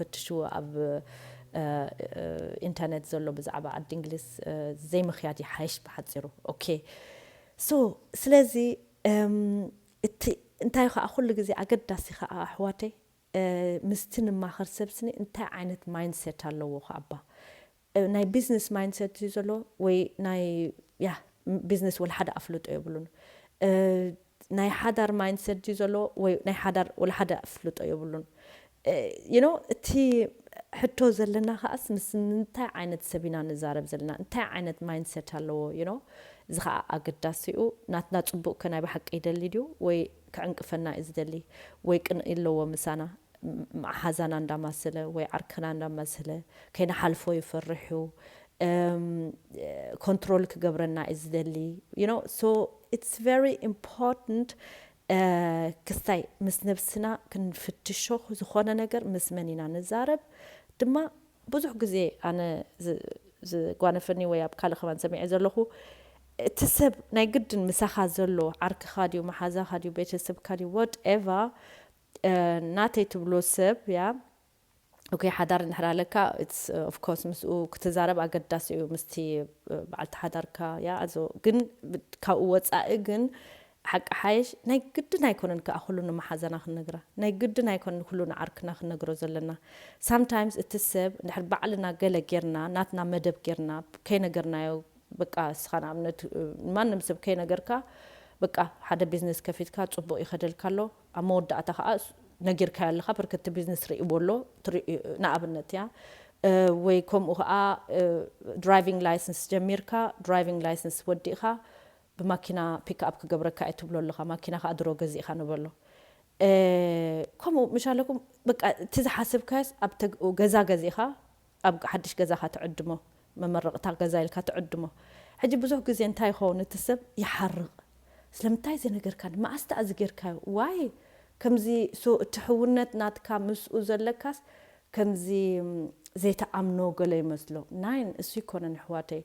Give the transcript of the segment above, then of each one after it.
ፈትሽዎ ኣብ ኢንተርነት ዘሎ ብዛዕባ ዓዲ እንግሊዝ ዘይምኽያድ ይሓይሽ ብሓፂሩ። ኦኬ። ሶ ስለዚ እቲ እንታይ ከዓ ኩሉ ግዜ ኣገዳሲ ከዓ ኣሕዋተይ ምስቲ ንማኸር ሰብ ስኒ እንታይ ዓይነት ማይንድሰት ኣለዎ ከኣባ ናይ ቢዝነስ ማይንድሰት እዩ ዘሎ ወይ ናይ ያ ቢዝነስ ወላ ሓደ ኣፍልጦ የብሉን። ናይ ሓዳር ማይንድሰት ድዩ ዘሎ ወይ ናይ ሓዳር ወላ ሓደ ኣፍልጦ የብሉን። ዩ ኖ እቲ ሕቶ ዘለና ከዓስ ምስ እንታይ ዓይነት ሰብ ኢና ንዛረብ ዘለና እንታይ ዓይነት ማይንድሰት ኣለዎ ዩ ኖ እዚ ከዓ ኣገዳሲኡ ናትና ፅቡቅ ከ ናይ ብሓቂ ይደሊ ድዩ ወይ ክዕንቅፈና እዩ ዝደሊ ወይ ቅንኢ ኣለዎ ምሳና መሓዛና እንዳማሰለ ወይ ዓርክና እንዳማሰለ ከይንሓልፎ ይፈርሕ እዩ ኮንትሮል ክገብረና እዩ ዝደሊ you know so it's very important ክስታይ ምስ ነብስና ክንፍትሾ ዝኾነ ነገር ምስ መን ኢና ንዛረብ ድማ ብዙሕ ግዜ ኣነ ዝጓነፈኒ ወይ ኣብ ካልእ ከማን ሰሚዐ ዘለኹ እቲ ሰብ ናይ ግድን ምሳኻ ዘሎ ዓርክኻ ድዩ መሓዛኻ ድዩ ቤተሰብካ ድዩ ወት ኤቨር ናተይ ትብሎ ሰብ ያ ኦኬ ሓዳር እንድሕር ኣለካ of course ምስኡ ክትዛረብ ኣገዳሲ እዩ ምስቲ በዓልቲ ሓዳርካ ያ ኣዞ ግን ካብኡ ወፃኢ ግን ሓቂ ሓይሽ ናይ ግድን ኣይኮነን ከዓ ኩሉ ንመሓዘና ክንነግራ ናይ ግድን ኣይኮነን ኩሉ ንዓርክና ክንነግሮ ዘለና sometimes እቲ ሰብ እንድሕር ባዕልና ገለ ጌርና ናትና መደብ ጌርና ከይነገርናዮ በቃ እስኻ ንኣብነት ማንም ሰብ ከይነገርካ በቃ ሓደ ቢዝነስ ከፊትካ ፅቡቅ ይኸደልካ ኣሎ ኣብ መወዳእታ ከዓ ነጊርካዮ ኣለካ በርከቲ ቢዝነስ ርእይዎ ኣሎ ንኣብነት ያ ወይ ከምኡ ከዓ ድራይቪንግ ላይሰንስ ጀሚርካ ድራይቪንግ ላይሰንስ ወዲእካ ብማኪና ፒክ ኣፕ ክገብረካ እየ ትብሎ ኣለካ ማኪና ከዓ ድሮ ገዚእካ ንበሎ ከምኡ ምሽ ኣለኩም በቃ እቲ ዝሓሰብካዮስ ኣብ ገዛ ገዚእካ ኣብ ሓድሽ ገዛኻ ትዕድሞ መመረቕታ ገዛ ኢልካ ትዕድሞ ሕጂ ብዙሕ ግዜ እንታይ ይኸውን እቲ ሰብ ይሓርቕ ስለምንታይ እዚ ነገርካ መኣስታ እዚ ጌርካዮ ዋይ ከምዚ ሶ እቲ ሕውነት ናትካ ምስኡ ዘለካስ ከምዚ ዘይተኣምኖ ገለ ይመስሎ ናይን እሱ ይኮነን ኣሕዋተይ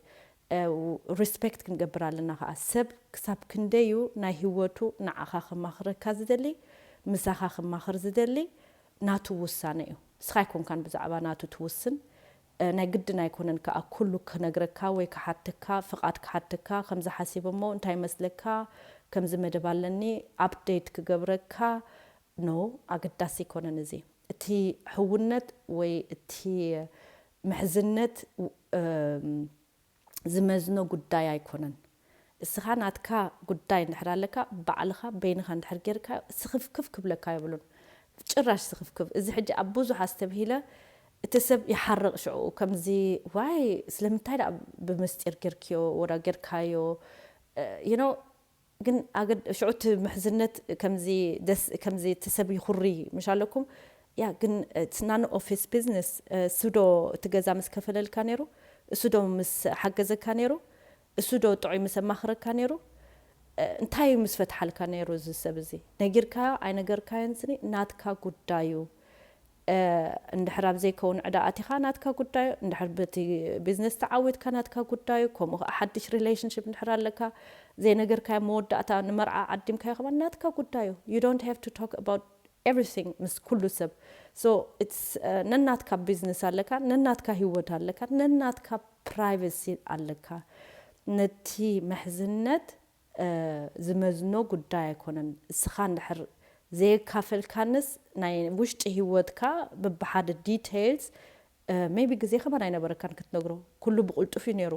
ሪስፔክት ክንገብር ኣለና ከዓ ሰብ ክሳብ ክንደዩ ናይ ህወቱ ንዓኻ ክማኽረካ ዝደሊ ምሳኻ ክማኽር ዝደሊ ናቱ ውሳነ እዩ እስኻ ኣይኮንካን ብዛዕባ ናቱ ትውስን ናይ ግድን ኣይኮነን ከዓ ኩሉ ክነግረካ ወይ ክሓተካ ፍቓድ ክሓተካ ከምዚ ሓሲብ እሞ እንታይ መስለካ ከምዚ መደብ ኣለኒ ኣፕዴት ክገብረካ ኖ ኣገዳሲ ኣይኮነን እዚ እቲ ሕውነት ወይ እቲ ምሕዝነት ዝመዝኖ ጉዳይ ኣይኮነን። እስኻ ናትካ ጉዳይ እንድሕር ኣለካ ባዕልኻ በይንኻ እንድሕር ጌርካዮ ስኽፍክፍ ክብለካ የብሉን። ጭራሽ ስኽፍክፍ። እዚ ሕጂ ኣብ ብዙሕ ኣስተብሂለ እቲ ሰብ ይሓርቕ ሽዑ ከምዚ ዋይ ስለምንታይ ደኣ ብምስጢር ጌርክዮ ወራ ጌርካዮ you know ግን ኣገድ ሽዑ እቲ ምሕዝነት ከምዚ ደስ ከምዚ እቲ ሰብ ይኹሪ ምሽ ኣለኩም ያ ግን it's none of his business እሱ ዶ እቲ ገዛ ምስ ከፈለልካ ነይሩ እሱ ዶ ምስ ሓገዘካ ነይሩ እሱ ዶ ጥዑይ ምስ ኣማኽረካ ነይሩ እንታይ ምስ ፈትሓልካ ነይሩ እዚ ሰብ እዚ ነጊርካዮ ኣይነገርካዮን ስኒ ናትካ ጉዳዩ እንድሕር ኣብ ዘይከውን ዕዳ ኣቲኻ ናትካ ጉዳዩ እንድሕር በቲ ቢዝነስ ተዓዊትካ ናትካ ጉዳዩ ከምኡ ከዓ ሓድሽ ሪሌሽንሽፕ እንድሕር ኣለካ ዘይነገርካዮ መወዳእታ ንመርዓ ዓዲምካዮ ከማን ናትካ ጉዳዩ you don't have to talk about everything ምስ ኩሉ ሰብ so it's ነናትካ ቢዝነስ ኣለካ ነናትካ ህይወት ኣለካ ነናትካ ፕራይቨሲ ኣለካ ነቲ ምሕዝነት ዝመዝኖ ጉዳይ ኣይኮነን እስኻ እንድሕር ዘየካፈልካንስ ናይ ውሽጢ ህይወትካ በብሓደ ዲቴይልስ maybe ግዜ ከማን ኣይነበረካን ክትነግሮ ኩሉ ብቁልጡፍ እዩ ነይሩ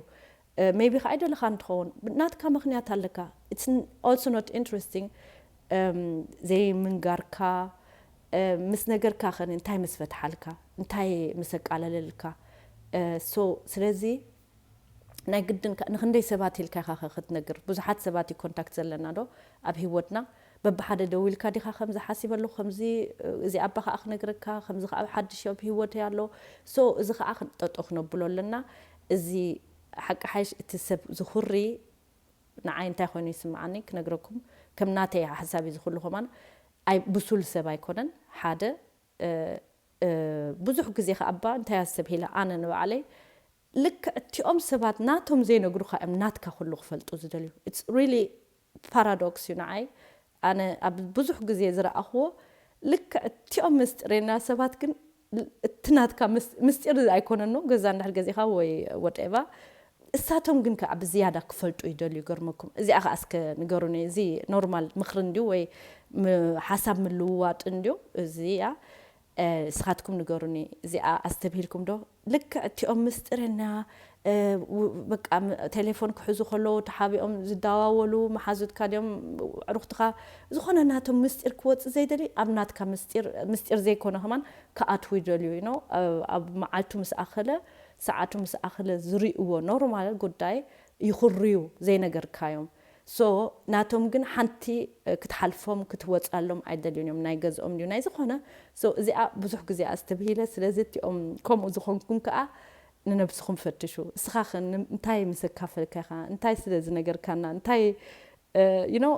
maybe ከዓ ኣይደለኻን ትኸውን ናትካ ምክንያት ኣለካ it's also not interesting ዘይምንጋርካ ምስ ነገርካ ከ እንታይ ምስ ፈትሓልካ እንታይ ምስ ኣቃለለልካ so ስለዚ ናይ ግድን ንክንደይ ሰባት ኢልካ ኢካ ክትነግር ብዙሓት ሰባት እዩ ኮንታክት ዘለና ዶ ኣብ ሂወትና በብሓደ ደው ኢልካ ዲካ ከምዚ ሓሲበ ኣለኩ ከምዚ እዚ ኣባ ከዓ ክነግረካ ከምዚ ከዓ ሓድሽ ኣብ ሂወተይ ኣሎ so እዚ ከዓ ጠጦ ክነብሎ ኣለና እዚ ሓቂ ሓይሽ እቲ ሰብ ዝኩሪ ንዓይ እንታይ ኮይኑ ይስምዓኒ ክነግረኩም ከም ናተይ ሓሳብ እዩ ዝኩሉ ከማን ኣይ ብሱል ሰብ ኣይኮነን ሓደ ብዙሕ ግዜ ከኣባ እንታይ ኣሰብ ሂለ ኣነ ንባዕለይ ልክዕ እቲኦም ሰባት ናቶም ዘይነግሩኻ እዮም ናትካ ኩሉ ክፈልጡ ዝደልዩ it's really ፓራዶክስ እዩ ንዓይ ኣነ ኣብ ብዙሕ ግዜ ዝረኣኽዎ ልክዕ እቲኦም ምስጢሬና ሰባት ግን እቲ ናትካ ምስ- ምስጢር ኣይኮነን ነው ገዛ እንድሕር ገዚእኻ ወይ ወደባ። እሳቶም ግን ከዓ ብዝያዳ ክፈልጡ ይደልዩ። ገርመኩም እዚኣ ከዓ እስከ ንገሩኒ። እዚ ኖርማል ምኽሪ እንዲዩ ወይ ም- ሓሳብ ምልውዋጥ እንዲዩ እዚኣ። እስኻትኩም ንገሩኒ፣ እዚኣ ኣስተብሂልኩም ዶ? ልክዕ እቲኦም ምስጢረኛ በቃ ቴሌፎን ክሕዙ ከለዉ ተሓቢኦም ዝዳዋወሉ መሓዙትካ ድዮም ዕሩኽትኻ፣ ዝኾነ ናቶም ምስጢር ክወፅእ ዘይደሊ ኣብ ናትካ ምስጢር ምስጢር ዘይኮነ ከማን ክኣትዉ ይደልዩ። ዩ ኣብ መዓልቱ ምስ ኣኸለ ሰዓቱ ምስ ኣኸለ ዝርእዎ ኖርማል ጉዳይ ይኽርዩ ዘይነገርካዮም። ሶ ናቶም ግን ሓንቲ ክትሓልፎም ክትወፃሎም ኣይደልዩን እዮም። ናይ ገዝኦም ድዩ ናይ ዝኾነ። ሶ እዚኣ ብዙሕ ግዜ ኣስተብሂለ። ስለዚ እቲኦም ከምኡ ዝኾንኩም ከዓ ንነብስኹም ፈትሹ። እስኻ ኸ ን- እንታይ ምስ ኣካፈልካ ኢኻ? እንታይ ስለ ዝነገርካና? እንታይ you know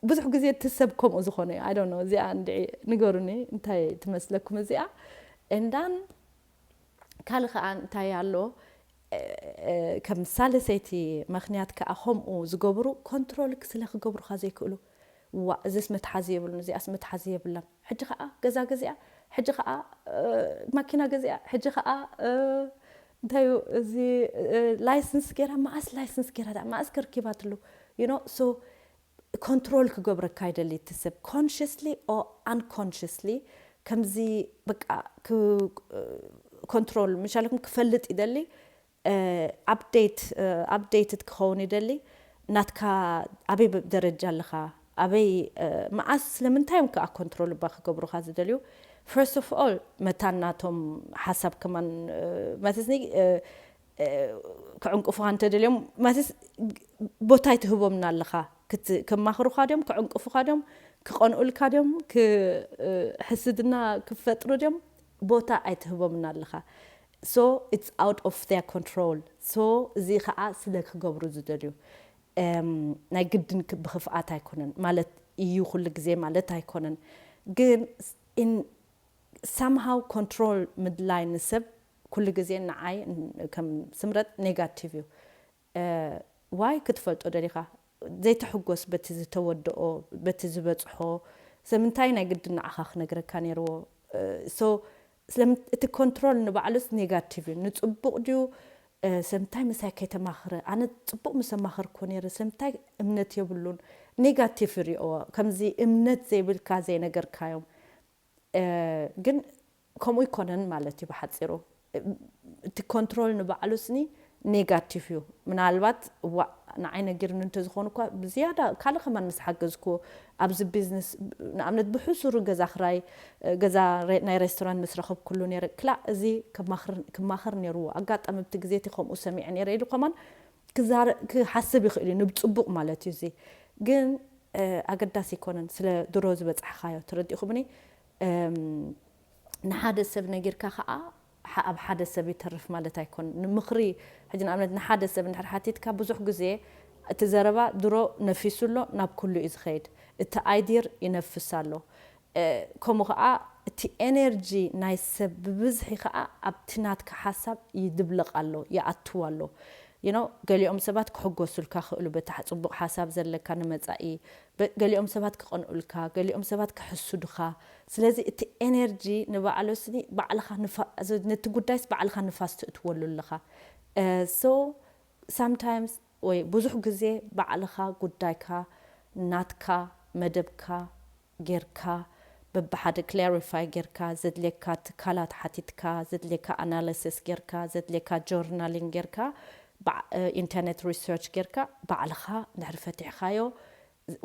ብዙሕ ግዜ እቲ ሰብ ከምኡ ዝኾነ እዩ። I don't know እዚኣ እንድዒ ንገሩኒ እንታይ ትመስለኩም እዚኣ። And then ካልእ ከዓ እንታይ ኣሎ? ከም ሳልሰይቲ ምኽንያት ከዓ ከምኡ ዝገብሩ ኮንትሮል ስለ ክገብሩኻ ዘይክእሉ። ዋ እዚስ መትሓዚ የብሉን እዚኣስ መትሓዚ የብላን። ሕጂ ከዓ ገዛ ገዚኣ፣ ሕጂ ከዓ ማኪና ገዚኣ፣ ሕጂ ከዓ እንታይ እዩ እዚ ላይሰንስ ገይራ፣ መኣስ ላይሰንስ ገይራ፣ መኣስ ከርኪባትሉ you know so ኮንትሮል ክገብረካ ይደሊ እቲ ሰብ consciously or unconsciously። ከምዚ በቃ ኮንትሮል ምሻለኩም ክፈልጥ ይደሊ። ኣፕዴት ኣፕዴትድ ክኸውን ይደሊ። ናትካ ኣበይ ደረጃ ኣለኻ? ኣበይ መኣስ ስለምንታይ እዮም ከዓ ኮንትሮል እባ ክገብሩኻ ዝደልዩ? First of all መታን ናቶም ሓሳብ ከማን መተስኒ ክዕንቅፉኻ እንተደልዮም ማለትስ ቦታ ኣይትህቦምና ኣለኻ። ከማኽሩኻ ድዮም፣ ክዕንቅፉኻ ድዮም፣ ክቐንኡልካ ድዮም፣ ሕስድና ክፈጥሩ ድዮም? ቦታ ኣይትህቦምና ኣለኻ። So it's out of their control። So እዚ ከዓ ስለ ክገብሩ ዝደልዩ ናይ ግድን ብክፍኣት ኣይኮነን ማለት እዩ ኩሉ ግዜ ማለት ኣይኮነን። ግን somehow ኮንትሮል ምድላይ ንሰብ ኩሉ ግዜ ንዓይ ከም ስምረት ኔጋቲቭ እዩ። ዋይ ክትፈልጦ ደሊኻ ዘይትሕጎስ በቲ ዝተወደኦ በቲ ዝበፅሖ። ስለምንታይ ናይ ግድን ንዓኻ ክነግረካ ነይርዎ? So እቲ ኮንትሮል ንባዕሉስ ኔጋቲቭ እዩ። ንፅቡቕ ድዩ? ስለምንታይ ምሳይ ከይተማኽረ? ኣነ ፅቡቕ ምስ ኣማኸርኩ ነይረ። ስለምንታይ እምነት የብሉን? ኔጋቲቭ ይሪኦ። ከምዚ እምነት ዘይብልካ ዘይነገርካዮም ግን ከምኡ ይኮነን ማለት እዩ ብሓፂሩ። እቲ ኮንትሮል ንባዕሉ ስኒ ኔጋቲቭ እዩ። ምናልባት ዋ ንዓይ ነጊርኒ እንተዝኾኑ እኳ ብዝያዳ ካልእ ከማን ምስ ሓገዝኩ ኣብዚ ቢዝነስ ንኣብነት ብሕሱሩ ገዛ ክራይ ገዛ ናይ ሬስቶራንት ምስ ረኸብኩሉ ነይረ ክላእ እዚ ክማኽር ነይርዎ። ኣጋጣሚ ብቲ ግዜ እቲ ከምኡ ሰሚዐ ነይረ ኢሉ ከማን ክዛረ- ክሓስብ ይኽእል እዩ ንብፅቡቕ ማለት እዩ። እዚ ግን ኣገዳሲ ኣይኮነን ስለ ድሮ ዝበፃሕኻዮ ተረዲእኹምኒ። ንሓደ ሰብ ነጊርካ ከዓ ኣብ ሓደ ሰብ ይተርፍ ማለት ኣይኮን። ንምኽሪ ሕጂ ንኣብነት ንሓደ ሰብ እንድሕር ሓቲትካ ብዙሕ ግዜ እቲ ዘረባ ድሮ ነፊሱ ኣሎ ናብ ኩሉ እዩ ዝኸይድ። እቲ ኣይዲር ይነፍስ ኣሎ። ከምኡ ከዓ እቲ ኤነርጂ ናይ ሰብ ብብዝሒ ከዓ ኣብቲ ናትካ ሓሳብ ይድብለቕ ኣሎ ይኣትው ኣሎ። You know ገሊኦም ሰባት ክሕጎሱልካ ክእሉ በታ ፅቡቕ ሓሳብ ዘለካ ንመፃኢ። ገሊኦም ሰባት ክቐንኡልካ፣ ገሊኦም ሰባት ክሕስዱኻ። ስለዚ እቲ ኤነርጂ ንባዕሉ ስኒ ባዕልኻ ነቲ ጉዳይስ ባዕልኻ ንፋስ ትእትወሉ ኣለኻ። So sometimes ወይ ብዙሕ ግዜ ባዕልኻ ጉዳይካ ናትካ መደብካ ጌርካ በብሓደ ክላሪፋይ ጌርካ ዘድልየካ ትካላት ሓቲትካ ዘድልየካ ኣናሊሲስ ጌርካ ዘድልየካ ጆርናሊን ጌርካ ኢንተርኔት ሪሰርች ጌርካ ባዕልኻ እንድሕር ፈቲሕኻዮ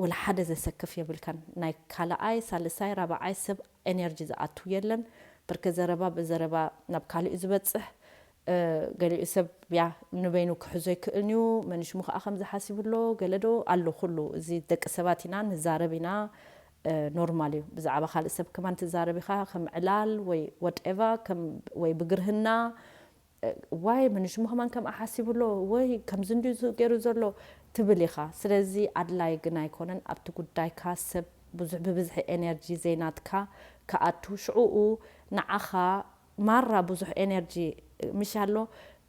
ወላ ሓደ ዘሰክፍ የብልካን። ናይ ካልኣይ ሳልሳይ ራብዓይ ሰብ ኤነርጂ ዝኣቱ የለን። ብርክ ዘረባ ብዘረባ ናብ ካሊኡ ዝበፅሕ ገሊኡ ሰብ ያ ንበይኑ ክሕዞ ይክእልን እዩ። መንሽሙ ከዓ ከምዚ ሓሲቡ ኣሎ ገለ ዶ ኣሎ ኩሉ እዚ ደቂ ሰባት ኢና ንዛረብ ኢና። ኖርማል እዩ። ብዛዕባ ካልእ ሰብ ከማን ትዛረብ ኢኻ ከም ዕላል ወይ ወትኤቨር ወይ ብግርህና ዋይ መንሽሙ ከማን ከምኣ ሓሲቡ ኣሎ ወይ ከምዚ እንድዩ ገይሩ ዘሎ ትብል ኢኻ። ስለዚ ኣድላይ ግን ኣይኮነን ኣብቲ ጉዳይካ ሰብ ብዙሕ ብብዝሒ ኤነርጂ ዘይናትካ ክኣቱ ሽዕኡ ንዓኻ ማራ ብዙሕ ኤነርጂ ምሽ ኣሎ።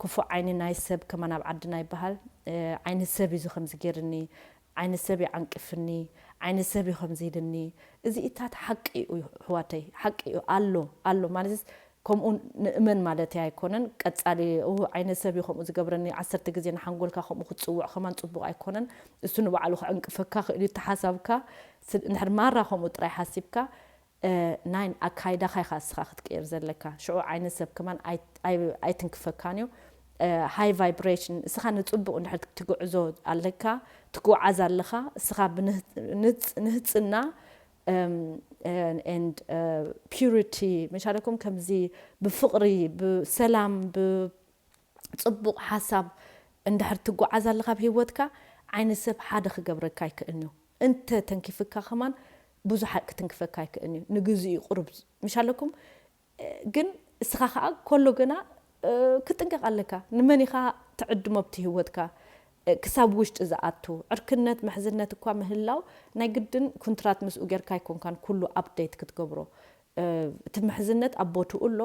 ክፉእ ዓይኒ ናይ ሰብ ከማን ኣብ ዓድና ይበሃል። ዓይኒ ሰብ እዩ ከምዚ ገይርኒ፣ ዓይኒ ሰብ እዩ ዓንቂፍኒ፣ ዓይኒ ሰብ እዩ ከምዚ ኢልኒ። እዚ ኢታት ሓቂ እዩ ኣሕዋተይ፣ ሓቂ እዩ ኣሎ ኣሎ ማለት ከምኡ ንእመን ማለት ኣይኮነን። ቀጻሊ "ኡ፣ ዓይነ ሰብ እዩ ከምኡ ዝገብረኒ፣ ዓሰርተ ግዜ ንሓንጎልካ ከምኡ ክትጽውዕ ከማን ጽቡቕ ኣይኮነን። እሱ ንባዕሉ ክዕንቅፈካ ክእል እዩ፣ እቲ ሓሳብካ ስል-፣ እንድሕር ማራ ከምኡ ጥራይ ሓሲብካ፣ እ፣ ናይ ኣካይዳኻ ኢኻ እስኻ ክትቅየር ዘለካ። ሽዑ ዓይነ ሰብ ከማን ኣይ-፣ ኣይ-፣ ኣይትንክፈካን እዩ። እ፣ ሃይ ቫይብሬሽን፣ እስኻ ንጽቡቕ እንድሕር ትግዕዞ ኣለካ፣ ትጓዓዝ ኣለኻ፣ እስኻ ብንህ-፣ ንጽ-፣ ንህጽና፣ እም፣ and, እ፣ ፒዩሪቲ፣ መሻለኩም ከምዚ ብፍቕሪ፣ ብሰላም፣ ብጽቡቕ ሓሳብ እንድሕር ትጓዓዝ ኣለኻ ኣብ ህይወትካ፣ ዓይነ ሰብ ሓደ ክገብረካ ኣይክእልን እዩ። እንተ ተንኪፍካ ከማን ብዙሕ ክትንክፈካ ኣይክእልን እዩ። ንግዚኡ ቁሩብ፣ ምሻለኩም፣ እ፣ ግን እስኻ ኸኣ ኮሎ ገና፣ እ፣ ክትጥንቀቕ ኣለካ። ንመን ኢኻ ትዕድሞ ኣብቲ ህይወትካ? እ፣ ክሳብ ውሽጢ ዝኣቱ ዕርክነት፣ ምሕዝነት እኳ ምህላው፣ ናይ ግድን ኩንትራት ምስኡ ጌርካ ኣይኮንካን ኩሉ ኣፕደይት ክትገብሮ። እ፣ እቲ ምሕዝነት ኣብ ቦትኡ ኣሎ፣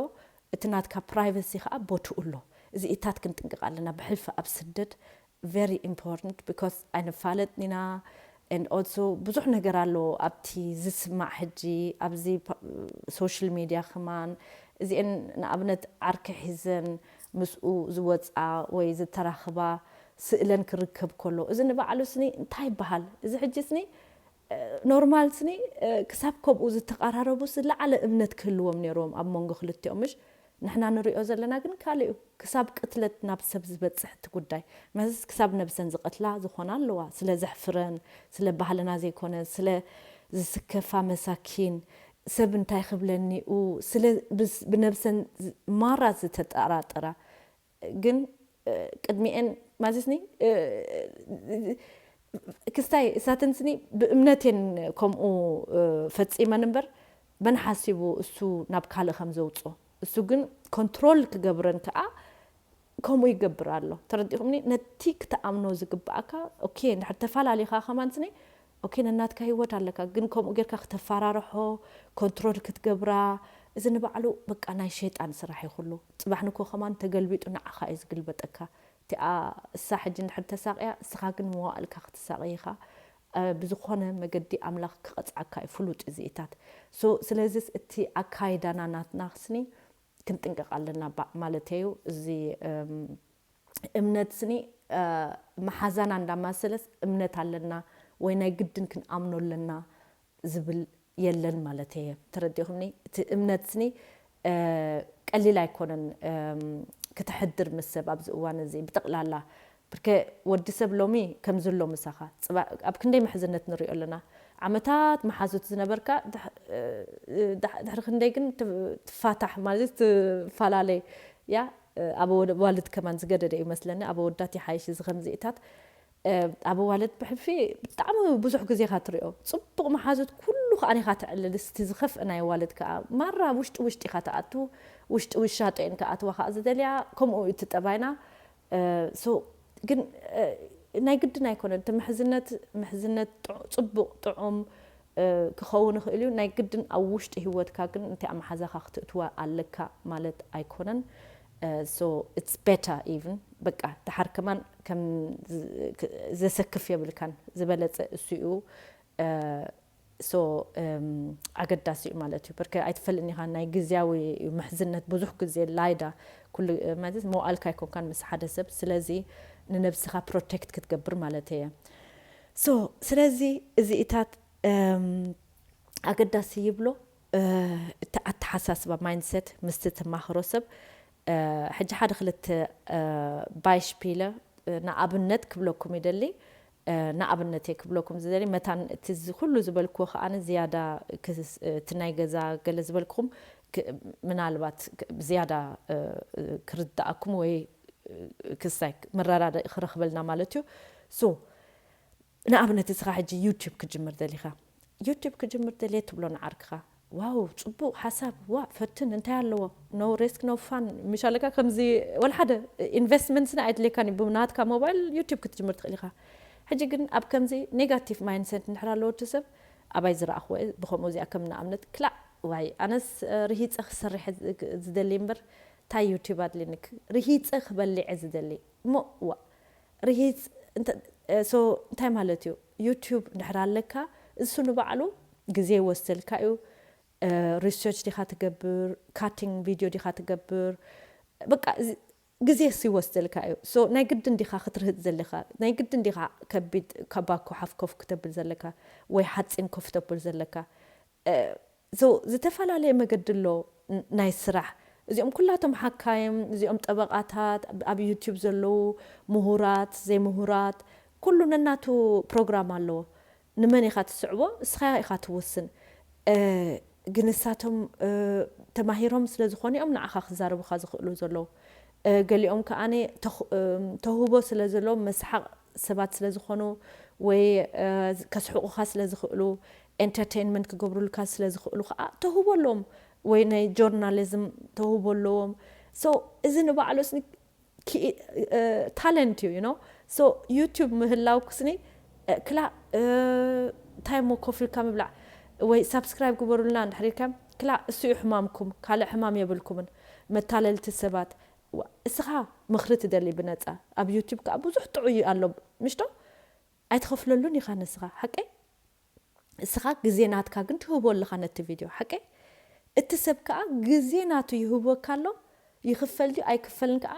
እቲ ናትካ ፕራይቨሲ ኸኣ ቦትኡ ኣሎ። እዚኢታት ክንጥንቀቕ ኣለና። ብሕልፊ ኣብ ስደት very important because ኣይንፋለጥን ኢና። And also ብዙሕ ነገር ኣሎ ኣብቲ ዝስማዕ ሕጂ ኣብዚ ፓ-፣ ሶሻል ሚድያ ከማን። እዚአን ንኣብነት ዓርኪ ሒዘን ምስኡ ዝወፅኣ ወይ ዝተራኽባ ስእለን ክርከብ ከሎ፣ እዚ ንባዕሉ ስኒ እንታይ ይበሃል? እዚ ሕጂ ስኒ፣ እ፣ ኖርማል ስኒ፣ እ፣ ክሳብ ከምኡ ዝተቐራረቡ ዝለዓለ እምነት ክህልዎም ነይርዎም ኣብ መንጎ ክልቲኦም፣ ምሽ? ንሕና ንሪኦ ዘለና ግን ካልእ እዩ። ክሳብ ቅትለት ናብ ሰብ ዝበጽሕ እቲ ጉዳይ። መስ ክሳብ ነብሰን ዝቐትላ ዝኾና ኣለዋ። ስለ ዘሕፍረን፣ ስለ ባህልና ዘይኮነ፣ ስለ ዝስከፋ መሳኪን፣ ሰብ እንታይ ክብለኒ ኡ፣ ስለ ብስ-፣ ብነብሰን ዝ-፣ ማራ ዝተጠራጠራ። ግን፣ እ፣ ቅድሚኤን ማለትኒ፣ እ፣ ክስታይ እሳተን ስኒ ብእምነቴን ከምኡ፣ እ፣ ፈጺመን እምበር፣ መን ሓሲቡ እሱ ናብ ካልእ ከም ዘውጽኦ? እሱ ግን ኮንትሮል ክገብረን ከኣ ከምኡ ይገብር ኣሎ። ተረዲኹምኒ? ነቲ ክትኣምኖ ዝግብኣካ፣ ኦኬ፣ እንድሕር ተፈላለኻ ከማን ስኒ፣ ኦኬ፣ ነናትካ ህይወት ኣለካ፣ ግን ከምኡ ጌርካ ክተፈራርሖ፣ ኮንትሮል ክትገብራ፣ እዚ ንባዕሉ በቃ ናይ ሸይጣን ስራሕ እዩ ኩሉ። ጽባሕ ንኮ ከማን ተገልቢጡ ንዓኻ እዩ ዝግልበጠካ። እቲኣ እሳ ሕጂ እንድሕር ተሳቕያ፣ እስኻ ግን መዋእልካ ክትሳቐይ ኢኻ። እ፣ ብዝኾነ መገዲ ኣምላኽ ክቐጽዓካ እዩ ፍሉጥ እዚኢታት። ሶ፣ ስለዚስ እቲ ኣካይዳና ናትና ስኒ ክንጥንቀቕ ኣለና ባ-፣ ማለተይ እዩ። እዚ፣ እም፣ እምነት ስኒ፣ እ፣ መሓዛና እንዳማሰለስ እምነት ኣለና ወይ ናይ ግድን ክንኣምኖ ኣለና ዝብል የለን ማለት እየ። ተረዲኹምኒ? እቲ እምነት ስኒ፣ እ፣ ቀሊል ኣይኮነን፣ እም፣ ክተሕድር ምስ ሰብ ኣብዚ እዋን እዚ ብጠቕላላ። ብርከ ወዲ ሰብ ሎሚ ከም ዘሎ ምሳኻ። ጽባ-፣ ኣብ ክንደይ ምሕዝነት ንሪኦ ኣለና። ዓመታት መሓዙት ዝነበርካ ድሕ-፣ እ፣ ድሕ-፣ ድሕሪ ክንደይ ግን ት-፣ ትፋታሕ ማለት ትፈላለይ። ያ፣ እ፣ ኣብ ወደ-፣ ዋልድ ከማን ዝገደደ እዩ መስለኒ። ኣብ ኣወዳት ይሓይሽ እዚ ከምዚኢታት። እ፣ ኣብ ኣዋልድ ብሕልፊ ብጣዕሚ ብዙሕ ግዜኻ ትሪኦ። ጽቡቕ መሓዙት ኩሉ ከኣ ኢኻ ተዕልል። እስቲ ዝኸፍእ ናይ ኣዋልድ ከኣ ማራ ውሽጢ ውሽጢ ኢኻ ትኣቱ። ውሽጢ ውሻጦ እየን ክኣትዋ ከኣ ዝደልያ። ከምኡ እዩ እቲ ጠባይና። እ፣ ሶ ግን፣ እ፣ ናይ ግድን ኣይኮነን። እቲ ምሕዝነት፣ ምሕዝነት ጥዑ-፣ ጽቡቕ፣ ጥዑም፣ እ፣ ክኸውን ይኽእል እዩ። ናይ ግድን ኣብ ውሽጢ ህይወትካ ግን እንቲኣ መሓዛኻ ክትእትዋ ኣለካ ማለት ኣይኮነን። እ፣ ሶ it's better even። በቃ፣ ደሓር ከማን ከም ዝ-፣ ክ-፣ ዘሰክፍ የብልካን። ዝበለጸ እሱ እዩ። እ፣ ሶ፣ እም፣ ኣገዳሲ እዩ ማለት እዩ። በርከ ኣይትፈልጥን ኢኻ፣ ናይ ግዝያዊ እዩ ምሕዝነት ብዙሕ ግዜ ላይዳ ኩሉ፣ ማለት መዋእልካ ኣይኮንካን ምስ ሓደ ሰብ። ስለዚ ንነብስኻ ፕሮቴክት ክትገብር ማለት እየ። ሶ፣ ስለዚ እዚኢታት፣ እም፣ ኣገዳሲ ይብሎ፣ እ፣ እቲ ኣተሓሳስባ፣ ማይንድሰት ምስቲ ትማኽሮ ሰብ፣ እ፣ ሕጂ ሓደ ክልተ፣ እ፣ ባይሽፒለ፣ እ፣ ንኣብነት ክብለኩም ይደሊ። እ፣ ንኣብነት እየ ክብለኩም ዝደሊ፣ መታን እቲ ዝ-፣ ኩሉ ዝበልክዎ ከኣ ዝያዳ ክስ-፣ እቲ ናይ ገዛ ገለ ዝበልክኹም ክ-፣ ምናልባት ክ-፣ ዝያዳ፣ እ፣ እ፣ ክርድኣኩም ወይ፣ እ፣ ክሳይ መረዳድኢ ክረኽበልና ማለት እዩ። ሶ፣ ንኣብነት እስኻ ሕጂ ዩቲዩብ ክጅምር ደሊኻ፣ ዩቲዩብ ክጅምር ደልየ ትብሎ ንዓርክኻ፣ ዋው፣ ጽቡቕ ሓሳብ፣ ዋ፣ ፈትን፣ እንታይ ኣለዎ? No risk, no fun። ምሽ ኣለካ ከምዚ፣ ወላ ሓደ ኢንቨስትመንት ስነ ኣይድልየካን እዩ። ብናትካ ሞባይል ዩቲዩብ ክትጅምር ትኽእል ኢኻ። ሕጂ ግን ኣብ ከምዚ ኔጋቲቭ ማይንድሰት እንድሕር ኣለዎ እቲ ሰብ፣ ኣባይ ዝረኣኽዎ እየ፣ ብኸምኡ እዚኣ ከም ንኣብነት፣ ክላእ፣ ዋይ፣ ኣነስ፣ እ፣ ርሂጸ ክሰርሕ ዝ-፣ ዝደሊ እምበር፣ እንታይ ዩቲዩብ ኣድልየኒ? ክ-፣ ርሂጸ ክበልዕ እየ ዝደሊ። እሞ፣ ዋ፣ ርሂጽ፣ እንተ-፣ እ፣ ሶ፣ እንታይ ማለት እዩ? ዩቲዩብ እንድሕር ኣለካ፣ እሱ ንባዕሉ ግዜ ይወስደልካ እዩ። research ዲኻ ትገብር፣ cutting video ዲኻ ትገብር፣ በቃ ግዜ ይወስደልካ እዩ። So ናይ ግድን ዲኻ ክትርህጽ ዘለካ፣ ናይ ግድን ዲኻ ከቢድ ከባኮ ሓፍ ኮፍ ክተብል ዘለካ ወይ ሓጺን ኮፍ ተብል ዘለካ። So ዝተፈላለየ መገዲ ኣሎ ናይ ስራሕ። እዚኦም ኩላቶም ሓካይም፣ እዚኦም ጠበቓታት፣ ኣብ YouTube ዘለዉ ምሁራት ዘይምሁራት፣ ኩሉ ነናቱ ፕሮግራም ኣለዎ። ንመን ኢኻ ትስዕቦ? እስኻ ኢኻ ትውስን። ግን ንሳቶም ተማሂሮም ስለ ዝኾኑ እዮም ንዓኻ ክዛረቡኻ ዝኽእሉ ዘለዉ። ገሊኦም ከኣ ተውህቦ ስለ ዘለዎም መስሓቕ ሰባት ስለ ዝኾኑ ወይ ከስሕቑኻ ስለ ዝኽእሉ፣ entertainment ክገብሩልካ ስለ ዝኽእሉ ከዓ ተውህቦ ኣለዎም፣ ወይ ናይ ጆርናሊዝም ተውህቦ ኣለዎም። So እዚ ንባዕሉ ስኒ talent እዩ። You know? So YouTube ምህላው ክስኒ ክላ እንታይ ሞ ኮፍ ኢልካ ምብላዕ ወይ ሳብስክራይብ ግበሩልና እንድሕር ኢልካ ክላ እሱ እዩ ሕማምኩም፣ ካልእ ሕማም የብልኩምን። መታለልቲ ሰባት። እስኻ ምኽሪ ትደሊ ብነፃ ኣብ YouTube ከዓ ብዙሕ ጥዑይ ኣሎ ምሽቶ? ኣይትኸፍለሉን ኢኻ ንስኻ፣ ሓቀይ? እስኻ ግዜ ናትካ ግን ትህቦ ኣለኻ ነቲ ቪድዮ፣ ሓቀይ? እቲ ሰብ ከዓ ግዜ ናቱ ይህቦካ ኣሎ። ይኽፈል ድዩ ኣይክፈልን ከዓ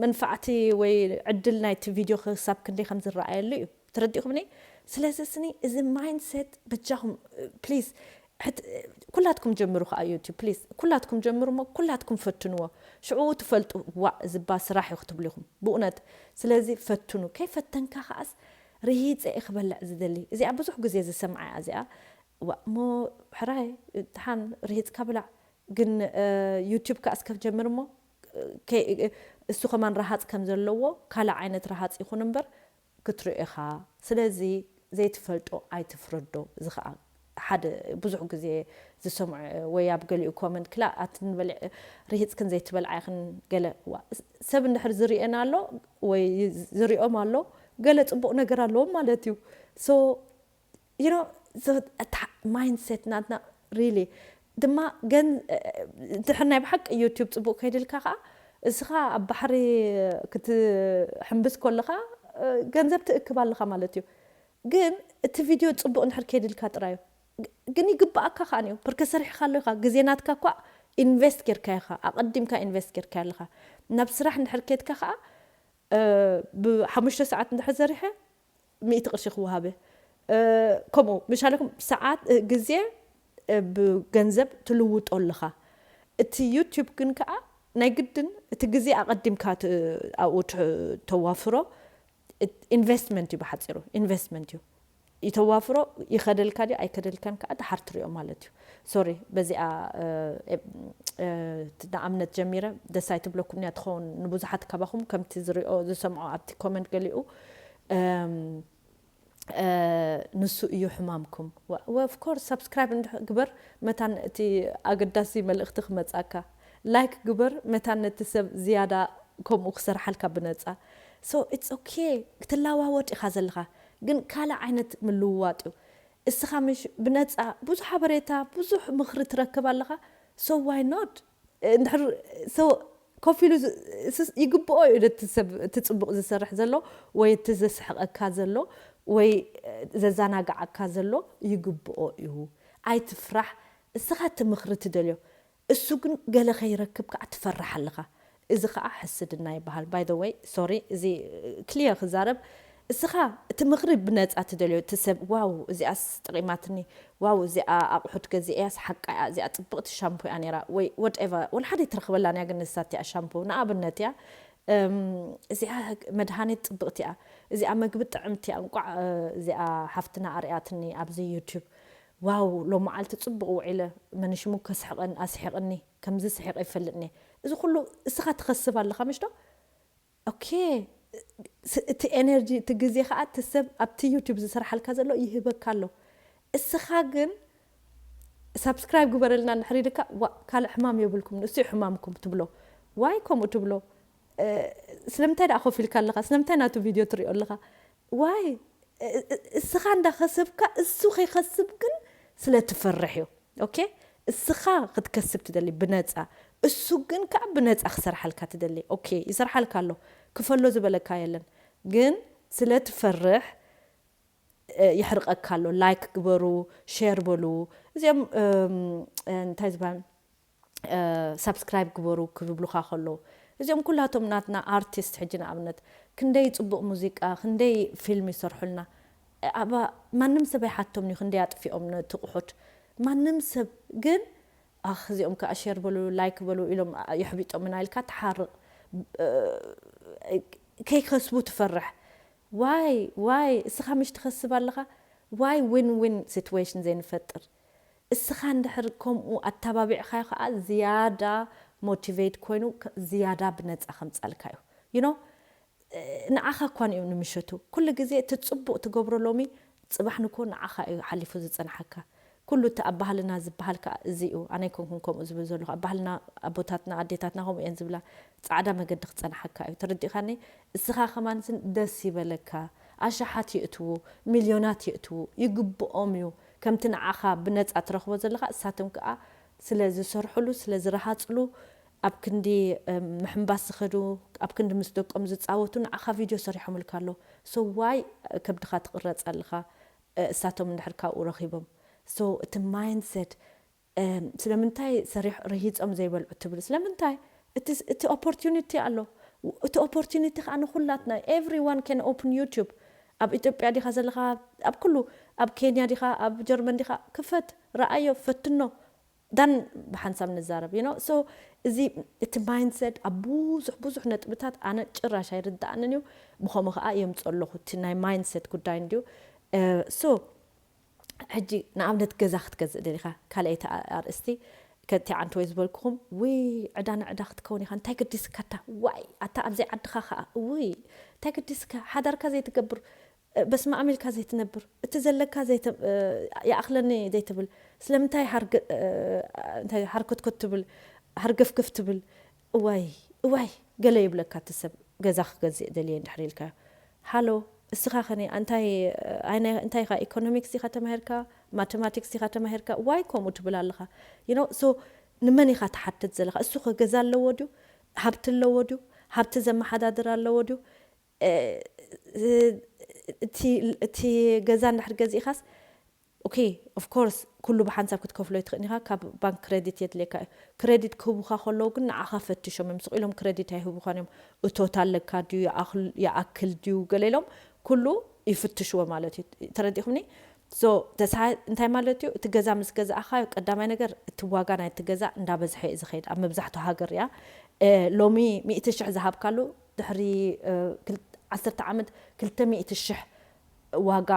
መንፋዕቲ ወይ ዕድል ናይቲ ቪድዮ ክሳብ ክንደይ ከም ዝረኣየሉ እዩ። ተረዲኹምኒ? ስለዚ ስኒ እዚ ማይንድሴት በጃኹም ፕሊዝ፣ ኩላትኩም ጀምሩ ከዓ ዩቲብ ፕሊዝ፣ ኩላትኩም ጀምሩ እሞ ኩላትኩም ፈትንዎ። ሽዑ ትፈልጡ፣ ዋእ ዝባ ስራሕ እዩ ክትብሉ ኢኹም ብእውነት። ስለዚ ፈትኑ። ከይፈተንካ ከዓስ ርሂፀ እየ ክበልዕ ዝደሊ። እዚኣ ብዙሕ ግዜ ዝሰምዓ እያ እዚኣ። ዋእ እሞ ሕራይ ድሓን ርሂፅካ ብላዕ። ግን ዩቲብ ከዓስ ከፍ ጀምር እሞ እሱ ከማን ረሃፅ ከም ዘለዎ ካልእ ዓይነት ረሃፅ ይኹን እምበር ክትሪኦ ኢኻ። ስለዚ ዘይትፈልጦ ኣይትፍረዶ። እዚ ከዓ ሓደ ብዙሕ ግዜ ዝሰምዖ ወይ ኣብ ገሊኡ ኮመንት ክላ ኣትንበልዕ ርሂፅክን ዘይትበልዓ ኢኽን ገለ። ሰብ እንድሕር ዝሪኤን ኣሎ ወይ ዝሪኦም ኣሎ ገለ ፅቡቕ ነገር ኣለዎም ማለት እዩ። So you know, ማይንድሴት ናትና ሪሊ ድማ ገን ድሕር ናይ ብሓቂ ዩቲብ ፅቡቕ ከይድልካ ከዓ እስኻ ኣብ ባሕሪ ክትሕምብስ ከለኻ ገንዘብ ትእክብ ኣለኻ ማለት እዩ። ግን እቲ ቪድዮ ፅቡቕ እንድሕር ከይድልካ ጥራዩ ግን ይግባኣካ ከዓ እዩ። ብርከ ሰሪሕካ ኣለኻ ግዜ ናትካ እኳ ኢንቨስት ጌርካ ኢኻ፣ ኣቐዲምካ ኢንቨስት ጌርካ ኣለኻ። ናብ ስራሕ እንድሕር ከድካ ከዓ ብሓሙሽተ ሰዓት እንድሕር ዘሪሐ ሚእቲ ቅርሺ ክወሃበ። ከምኡ ምሻለኩም ሰዓት ግዜ ብገንዘብ ትልውጦ ኣለኻ። እቲ ዩቲብ ግን ከዓ ናይ ግድን እቲ ግዜ ኣቐዲምካ ኣብኡ ተዋፍሮ። ኢንቨስትመንት እዩ ብሓፂሩ፣ ኢንቨስትመንት እዩ። ይተዋፍሮ ይኸደልካ ድዩ ኣይከደልካን ከዓ ድሓር ትሪኦ ማለት እዩ። ሶሪ በዚኣ ንኣብነት ጀሚረ ደስ ኣይትብለኩም እያ ትኸውን ንብዙሓት ካባኹም ከምቲ ዝሪኦ ዝሰምዖ ኣብቲ ኮመንት ገሊኡ ንሱ እዩ ሕማምኩም። ኦፍኮርስ ሳብስክራይብ ግበር መታን እቲ ኣገዳሲ መልእኽቲ ክመፃካ፣ ላይክ ግበር መታን ነቲ ሰብ ዝያዳ ከምኡ ክሰርሓልካ ብነፃ። So it's okay ክትለዋወጥ ኢኻ ዘለኻ፣ ግን ካልእ ዓይነት ምልውዋጥ እዩ። እስኻ ምሽ ብነፃ ብዙሕ ሓበሬታ ብዙሕ ምኽሪ ትረክብ ኣለኻ። So why not? እንድሕር so ኮፍ ኢሉ ይግብኦ እዩ ነቲ ሰብ እቲ ፅቡቕ ዝሰርሕ ዘሎ ወይ እቲ ዘስሕቐካ ዘሎ ወይ ዘዘናግዓካ ዘሎ ይግብኦ እዩ። ኣይትፍራሕ። እስኻ እቲ ምኽሪ ትደልዮ እሱ ግን ገለ ከይረክብ ከዓ ትፈርሕ ኣለኻ። እዚ ከዓ ሕስድና ይበሃል። By the way ሶሪ እዚ ክሊየር ክዛረብ እስኻ እቲ ምኽሪ ብነፃ ትደልዮ እቲ ሰብ ዋው እዚኣስ ጠቒማትኒ ዋው እዚኣ ኣቑሑት ገዚአያስ ሓቃ እያ እዚኣ ፅብቕቲ ሻምፖ እያ ነይራ ወይ ወድኤቨር ወላ ሓደ ይትረኽበላን እያ ግን ንሳት እያ ሻምፖ ንኣብነት እያ እዚኣ መድሃኒት ፅብቕቲ እያ እዚኣ መግቢ ጥዕምቲ እያ እንቋዕ እዚኣ ሓፍትና ኣርያትኒ ኣብዚ ዩቲብ ዋው ሎም መዓልቲ ፅቡቕ ውዒለ መንሽሙ ከስሕቐን ኣስሒቕኒ ከምዚ ስሒቐ ይፈልጥኒ እዚ ኩሉ እስኻ ትኸስብ ኣለኻ ምሽ ዶ ኦኬ እቲ ኤነርጂ እቲ ግዜ ከዓ እቲ ሰብ ኣብቲ ዩቲብ ዝሰርሓልካ ዘሎ ይህበካ ኣሎ እስኻ ግን ሳብስክራይብ ግበረልና እንድሕር ኢልካ ዋ ካልእ ሕማም የብልኩም ንሱ ሕማምኩም ትብሎ ዋይ ከምኡ ትብሎ ስለምንታይ ደኣ ኮፍ ኢልካ ኣለኻ ስለምንታይ ናቱ ቪድዮ ትሪኦ ኣለኻ ዋይ እስኻ እንዳኸሰብካ እሱ ከይኸስብ ግን ስለ ትፈርሕ እዩ ኦኬ እስኻ ክትከስብ ትደሊ ብነፃ እሱ ግን ከዓ ብነፃ ክሰርሓልካ ትደሊ ኦኬ ይሰርሓልካ ኣሎ ክፈሎ ዝበለካ የለን ግን ስለ ትፈርሕ ይሕርቐካ ኣሎ ላይክ ግበሩ ሼር በሉ እዚኦም እም፣ እንታይ ዝበሃል፣ ሳብስክራይብ ግበሩ ክብሉኻ ከለዉ፣ እዚኦም ኩላቶም ናትና ኣርቲስት፣ ሕጂ ንኣብነት ክንደይ ጽቡቕ ሙዚቃ፣ ክንደይ ፊልም ይሰርሑልና። ኣባ ማንም ሰብ ኣይሓቶም እዩ ክንደይ ኣጥፊኦም ነቲ ቁሑት። ማንም ሰብ ግን፣ ኣኽ እዚኦም ከኣ ሼር በሉ፣ ላይክ በሉ ኢሎም የሕቢጦምና ኢልካ ትሓርቕ። ከይከስቡ ትፈርሕ። ዋይ ዋይ እስኻ ምሽ ትኸስብ ኣለኻ? ዋይ ዊን ዊን ሲትዌሽን ዘይንፈጥር? እስኻ እንድሕር ከምኡ ኣተባቢዕካዮ ከዓ ዝያዳ ሞቲቬት ኮይኑ፣ ዝያዳ ብነፃ ከምፃልካ እዩ። You know? ንዓኻ እኳ እዩ ንምሸቱ። ኩሉ ግዜ እቲ ፅቡቅ ትገብሮ ሎሚ፣ ፅባሕ ንኮ ንዓኻ እዩ ሓሊፉ ዝፀንሓካ። ኩሉ እቲ ኣብ ባህልና ዝበሃል ከዓ እዚ እዩ። ኣነ ኣይኮንኩን ከምኡ ዝብል ዘለኹ። ኣብ ባህልና ኣቦታትና ኣዴታትና ከምኡ እየን ዝብላ። ፃዕዳ መገዲ ክፀንሓካ እዩ። ተረዲእካኒ? እስኻ ከማን ስን ደስ ይበለካ። ኣሽሓት ይእትዉ፣ ሚልዮናት ይእትዉ፣ ይግብኦም እዩ። ከምቲ ንዓኻ ብነፃ ትረኽቦ ዘለኻ፣ እሳቶም ከዓ ስለ ዝሰርሕሉ፣ ስለ ዝረሃፅሉ፣ ኣብ ክንዲ ምሕምባስ ዝኸዱ፣ ኣብ ክንዲ ምስ ደቆም ዝፃወቱ ንዓኻ ቪድዮ ሰሪሖምልካ ኣሎ። So why ከብድኻ ትቕረፅ ኣለኻ? እሳቶም እንድሕር ካብኡ ረኺቦም። So እቲ ማይንድሰት ስለምንታይ ሰሪሕ ረሂፆም ዘይበልዑ ትብል? ስለምንታይ? እቲ ኦፖርቱኒቲ ኣሎ። እቲ ኦፖርቱኒቲ ከዓ ንኩላትና፣ everyone can open YouTube። ኣብ ኢትዮጵያ ዲኻ ዘለኻ፣ ኣብ ኩሉ፣ ኣብ ኬንያ ዲኻ፣ ኣብ ጀርመን ዲኻ፣ ክፈት፣ ረኣዮ፣ ፈትኖ። ዳን ብሓንሳብ ንዛረብ you know? So እዚ እቲ ማይንድሰት ኣብ ብዙሕ ብዙሕ ነጥብታት ኣነ ጭራሽ ኣይርዳኣንን እዩ። ብኸምኡ ከዓ የምፅኦ ኣለኹ፣ እቲ ናይ ማይንድሰት ጉዳይ እንድዩ። So ሕጂ ንኣብነት ገዛ ክትገዝእ ደሊኻ፣ ካልኣይቲ ኣርእስቲ፣ ከቲ ዓንተወይ ዝበልኩኹም፣ ውይ ዕዳ ንዕዳ ክትከውን ኢኻ፣ እንታይ ገዲስካታ? ዋይ ኣታ ኣብዘይ ዓድኻ ከዓ፣ ውይ እንታይ ገዲስካ? ሓዳርካ ዘይትገብር፣ በስመ ኣም ኢልካ ዘይትነብር፣ እቲ ዘለካ ይኣኽለኒ ዘይትብል፣ ስለምንታይ ሃርኮትኮት ትብል፣ ሃርገፍገፍ ትብል? እዋይ እዋይ ገለ ይብለካ እቲ ሰብ። ገዛ ክገዝእ ደልየ እንድሕር ኢልካዮ፣ ሃሎ እስኻ ኸ እንታይ እንታይ ኢኻ፣ ኢኮኖሚክስ ኢኻ ተማሂርካ፣ ማተማቲክስ ኢኻ ተማሂርካ፣ ዋይ ከምኡ ትብል ኣለኻ? You know? So ንመን ኢኻ ትሓትት ዘለኻ? እሱ ኸ ገዛ ኣለዎ ድዩ? ሃብቲ ኣለዎ ድዩ? ሃብቲ ዘመሓዳድር ኣለዎ ድዩ? እቲ ገዛ እንድሕር ገዚእኻስ፣ okay of course ኩሉ ብሓንሳብ ክትከፍሎ ኣይትኽእልን ኢኻ። ካብ ባንክ ክረዲት የድልየካ እዩ። ክረዲት ክህቡኻ ከለዉ ግን ንዓኻ ፈትሾም እዮም። ስቕ ኢሎም ክረዲት ኣይህቡኻን እዮም። እቶት ኣለካ ድዩ፣ ይኣኽል ድዩ ገለ ኢሎም፣ ኩሉ ይፍትሽዎ ማለት እዩ። ተረዲእኹምኒ? So እንታይ ማለት እዩ? እቲ ገዛ ምስ ገዛእኻዮ ቀዳማይ ነገር እቲ ዋጋ ናይቲ ገዛ እንዳበዝሐ እዩ ዝኸይድ። ኣብ መብዛሕትኡ ሃገር እያ። ሎሚ ሚእቲ ሽሕ ዝሃብካሉ ድሕሪ ዓሰርተ ዓመት ክልተ ሚእቲ ሽሕ ዋጋ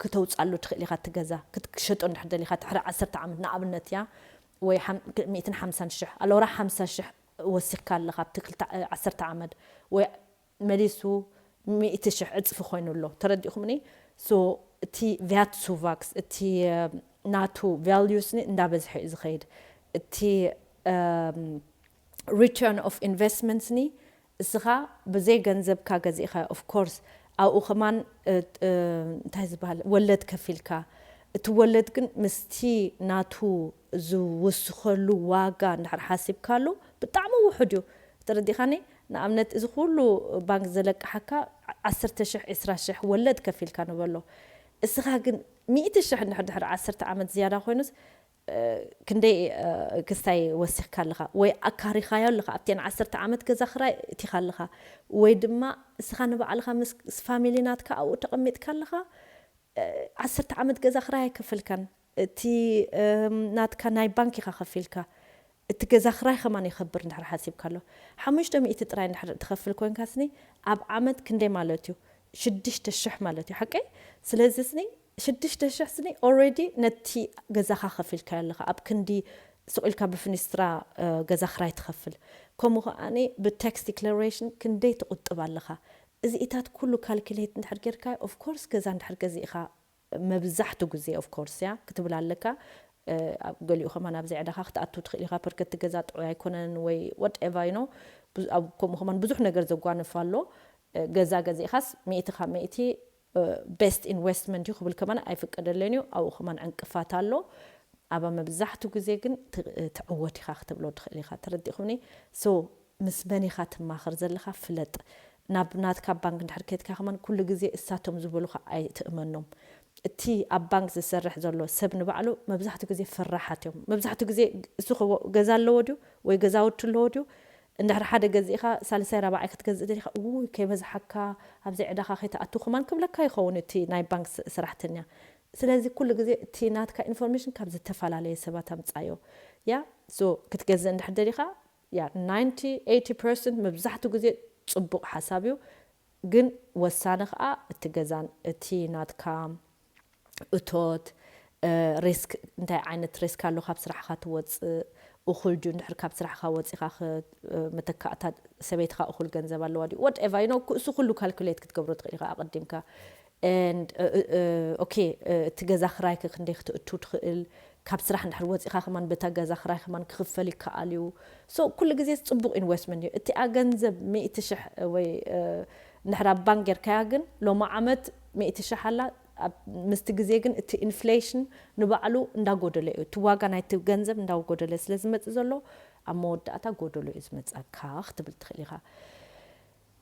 ክተውፃሉ ትኽእል ኢኻ። እቲ ገዛ ክትሸጦ እንድሕር ደሊኻ ድሕሪ ዓሰርተ ዓመት ንኣብነት እያ፣ ወይ ሚእትን ሓምሳን ሽሕ ኣለውራ ሓምሳ ሽሕ ወሲኽካ ኣለኻ ኣብቲ ክልተ ዓሰርተ ዓመት፣ ወይ መሊሱ ሚእቲ ሽሕ ዕፅፊ ኮይኑ ኣሎ። ተረዲእኹምኒ? So እቲ ቪያትሱቫክስ እቲ ናቱ ቫልዩስኒ እንዳበዝሐ እዩ ዝኸይድ። እቲ return of investments ኒ እስኻ ብዘይ ገንዘብካ ገዚእኻ of course ኣብኡ ከማን እንታይ ዝበሃል ወለድ ከፊልካ፣ እቲ ወለድ ግን ምስቲ ናቱ ዝውስኸሉ ዋጋ እንድሕር ሓሲብካሉ ብጣዕሚ ውሑድ እዩ። ተረዲኻኒ? ንኣብነት እዚ ኩሉ ባንክ ዘለቅሓካ ዓሰርተ ሽሕ ዕስራ ሽሕ ወለድ ከፊልካ ንበሎ። እስኻ ግን ሚእቲ ሽሕ እንድሕር ድሕሪ ዓሰርተ ዓመት ዝያዳ ኮይኑስ ክንደይ ክስታይ ወሲኽካ ኣለኻ ወይ ኣካሪኻዮ ኣለኻ ኣብተን ዓሰርተ ዓመት ገዛ ክራይ እቲኻ ኣለኻ ወይ ድማ እስኻ ንባዕልኻ ምስ ፋሚሊ ናትካ ኣብኡ ተቐሚጥካ ኣለኻ። ዓሰርተ ዓመት ገዛ ክራይ ኣይከፈልካን፣ እቲ ናትካ ናይ ባንክ ኢኻ ከፊልካ። እቲ ገዛ ክራይ ከማን ይኸብር እንድሕር ሓሲብካ ኣሎ። ሓሙሽተ ሚእቲ ጥራይ እንድሕር ትኸፍል ኮንካስኒ ኣብ ዓመት ክንደይ ማለት እዩ? ሽዱሽተ ሽሕ ማለት እዩ ሓቀይ? ስለዚ ስኒ ሽዱሽተ ሽሕ ስኒ ኦልሬዲ ነቲ ገዛኻ ከፊልካዮ ኣለኻ። ኣብ ክንዲ ስቕ ኢልካ ብፍኒስትራ ገዛ ክራይ ትኸፍል። ከምኡ ከዓኒ ብታክስ ዲክለሬሽን ክንደይ ትቑጥብ ኣለኻ? እዚኢታት ኩሉ ካልኩሌት እንድሕር ጌርካዮ ኦፍኮርስ ገዛ እንድሕር ገዚእኻ መብዛሕቱ ግዜ ኦፍኮርስ እያ ክትብል ኣለካ። ኣብ ገሊኡ ከማን ኣብ ዘዕዳኻ ክትኣቱ ትኽእል ኢኻ። ፐርከቲ ገዛ ጥዑይ ኣይኮነን ወይ ወትኤቨር ዩ ኖ። ከምኡ ከማን ብዙሕ ነገር ዘጓንፍ ኣሎ። ገዛ ገዚእኻስ ሚእቲ ካብ ሚእቲ ቤስት ኢንቨስትመንት እዩ ክብል ከማን ኣይፍቀደለን እዩ። ኣብኡ ከማን ዕንቅፋት ኣሎ። ኣብ መብዛሕቱ ግዜ ግን ትዕወት ኢኻ ክትብሎ ትኽእል ኢኻ። ተረዲእኹምኒ? ሶ ምስ መን ኢኻ ትማኸር ዘለኻ ፍለጥ። ናብ ናትካ ባንክ እንድሕር ከድካ ከማን ኩሉ ግዜ እሳቶም ዝበሉኻ ኣይትእመኖም። እቲ ኣብ ባንክ ዝሰርሕ ዘሎ ሰብ ንባዕሉ መብዛሕትኡ ግዜ ፈራሓት እዮም። መብዛሕትኡ ግዜ እሱ ክዎ-፣ ገዛ ኣለዎ ድዩ ወይ ገዛውቲ ኣለዎ ድዩ? እንድሕር ሓደ ገዚእኻ ሳልሳይ ራብዓይ ክትገዝእ ደሊኻ፣ ውይ ከይበዝሓካ፣ ኣብዚ ዕዳኻ ከይትኣቱ ከማን ክብለካ ይኸውን እቲ ናይ ባንክ ስ-፣ ሰራሕተኛ። ስለዚ ኩሉ ግዜ እቲ ናትካ ኢንፎርሜሽን ካብ ዝተፈላለየ ሰባት ኣምጻዮ። ያ፣ ሶ ክትገዝእ እንድሕር ደሊኻ፣ ያ፣ ናይንቲ ኤይቲ ፐርሰንት መብዛሕትኡ ግዜ ጽቡቕ ሓሳብ እዩ። ግን ወሳኒ ከኣ እቲ ገዛን እቲ ናትካ እቶት፣ እ፣ ሪስክ፣ እንታይ ዓይነት ሪስክ ኣሎ፣ ካብ ስራሕኻ ትወጽእ፣ እኹል ድዩ፣ እንድሕር ካብ ስራሕኻ ወጺኻ ኸ፣ እ፣ መተካእታ ሰበይትኻ እኹል ገንዘብ ኣለዋ ድዩ፣ ወትኤቨር፣ ዩ ኖ፣ እሱ ኩሉ ካልኩሌት ክትገብሮ ትኽእል ኢኻ ኣቐዲምካ። And፣ እ፣ እ፣ እ፣ ኦኬ፣ እ፣ እቲ ገዛ ክራይከ ክንደይ ክትእቱ ትኽእል፣ ካብ ስራሕ እንድሕር ወጺኻ ከማን በታ ገዛ ክራይ ከማን ክኽፈል ይከኣል እዩ። ሶ ኩሉ ግዜ ጽቡቕ ኢንቨስትመንት እዩ። እቲኣ ገንዘብ ሚእቲ ሽሕ ወይ፣ እ፣ እንድሕር ኣብ ባንክ ጌርካያ ግን ሎሚ ዓመት ሚእቲ ሽሕ ኣላ፣ ኣብ፣ ምስቲ ግዜ ግን እቲ ኢንፍሌሽን ንባዕሉ እንዳጎደለ እዩ። እቲ ዋጋ ናይቲ ገንዘብ እንዳጎደለ ስለ ዝመጽእ ዘሎ ኣብ መወዳእታ ጎደሎ እዩ ዝመጽኣካ ክትብል ትኽእል ኢኻ።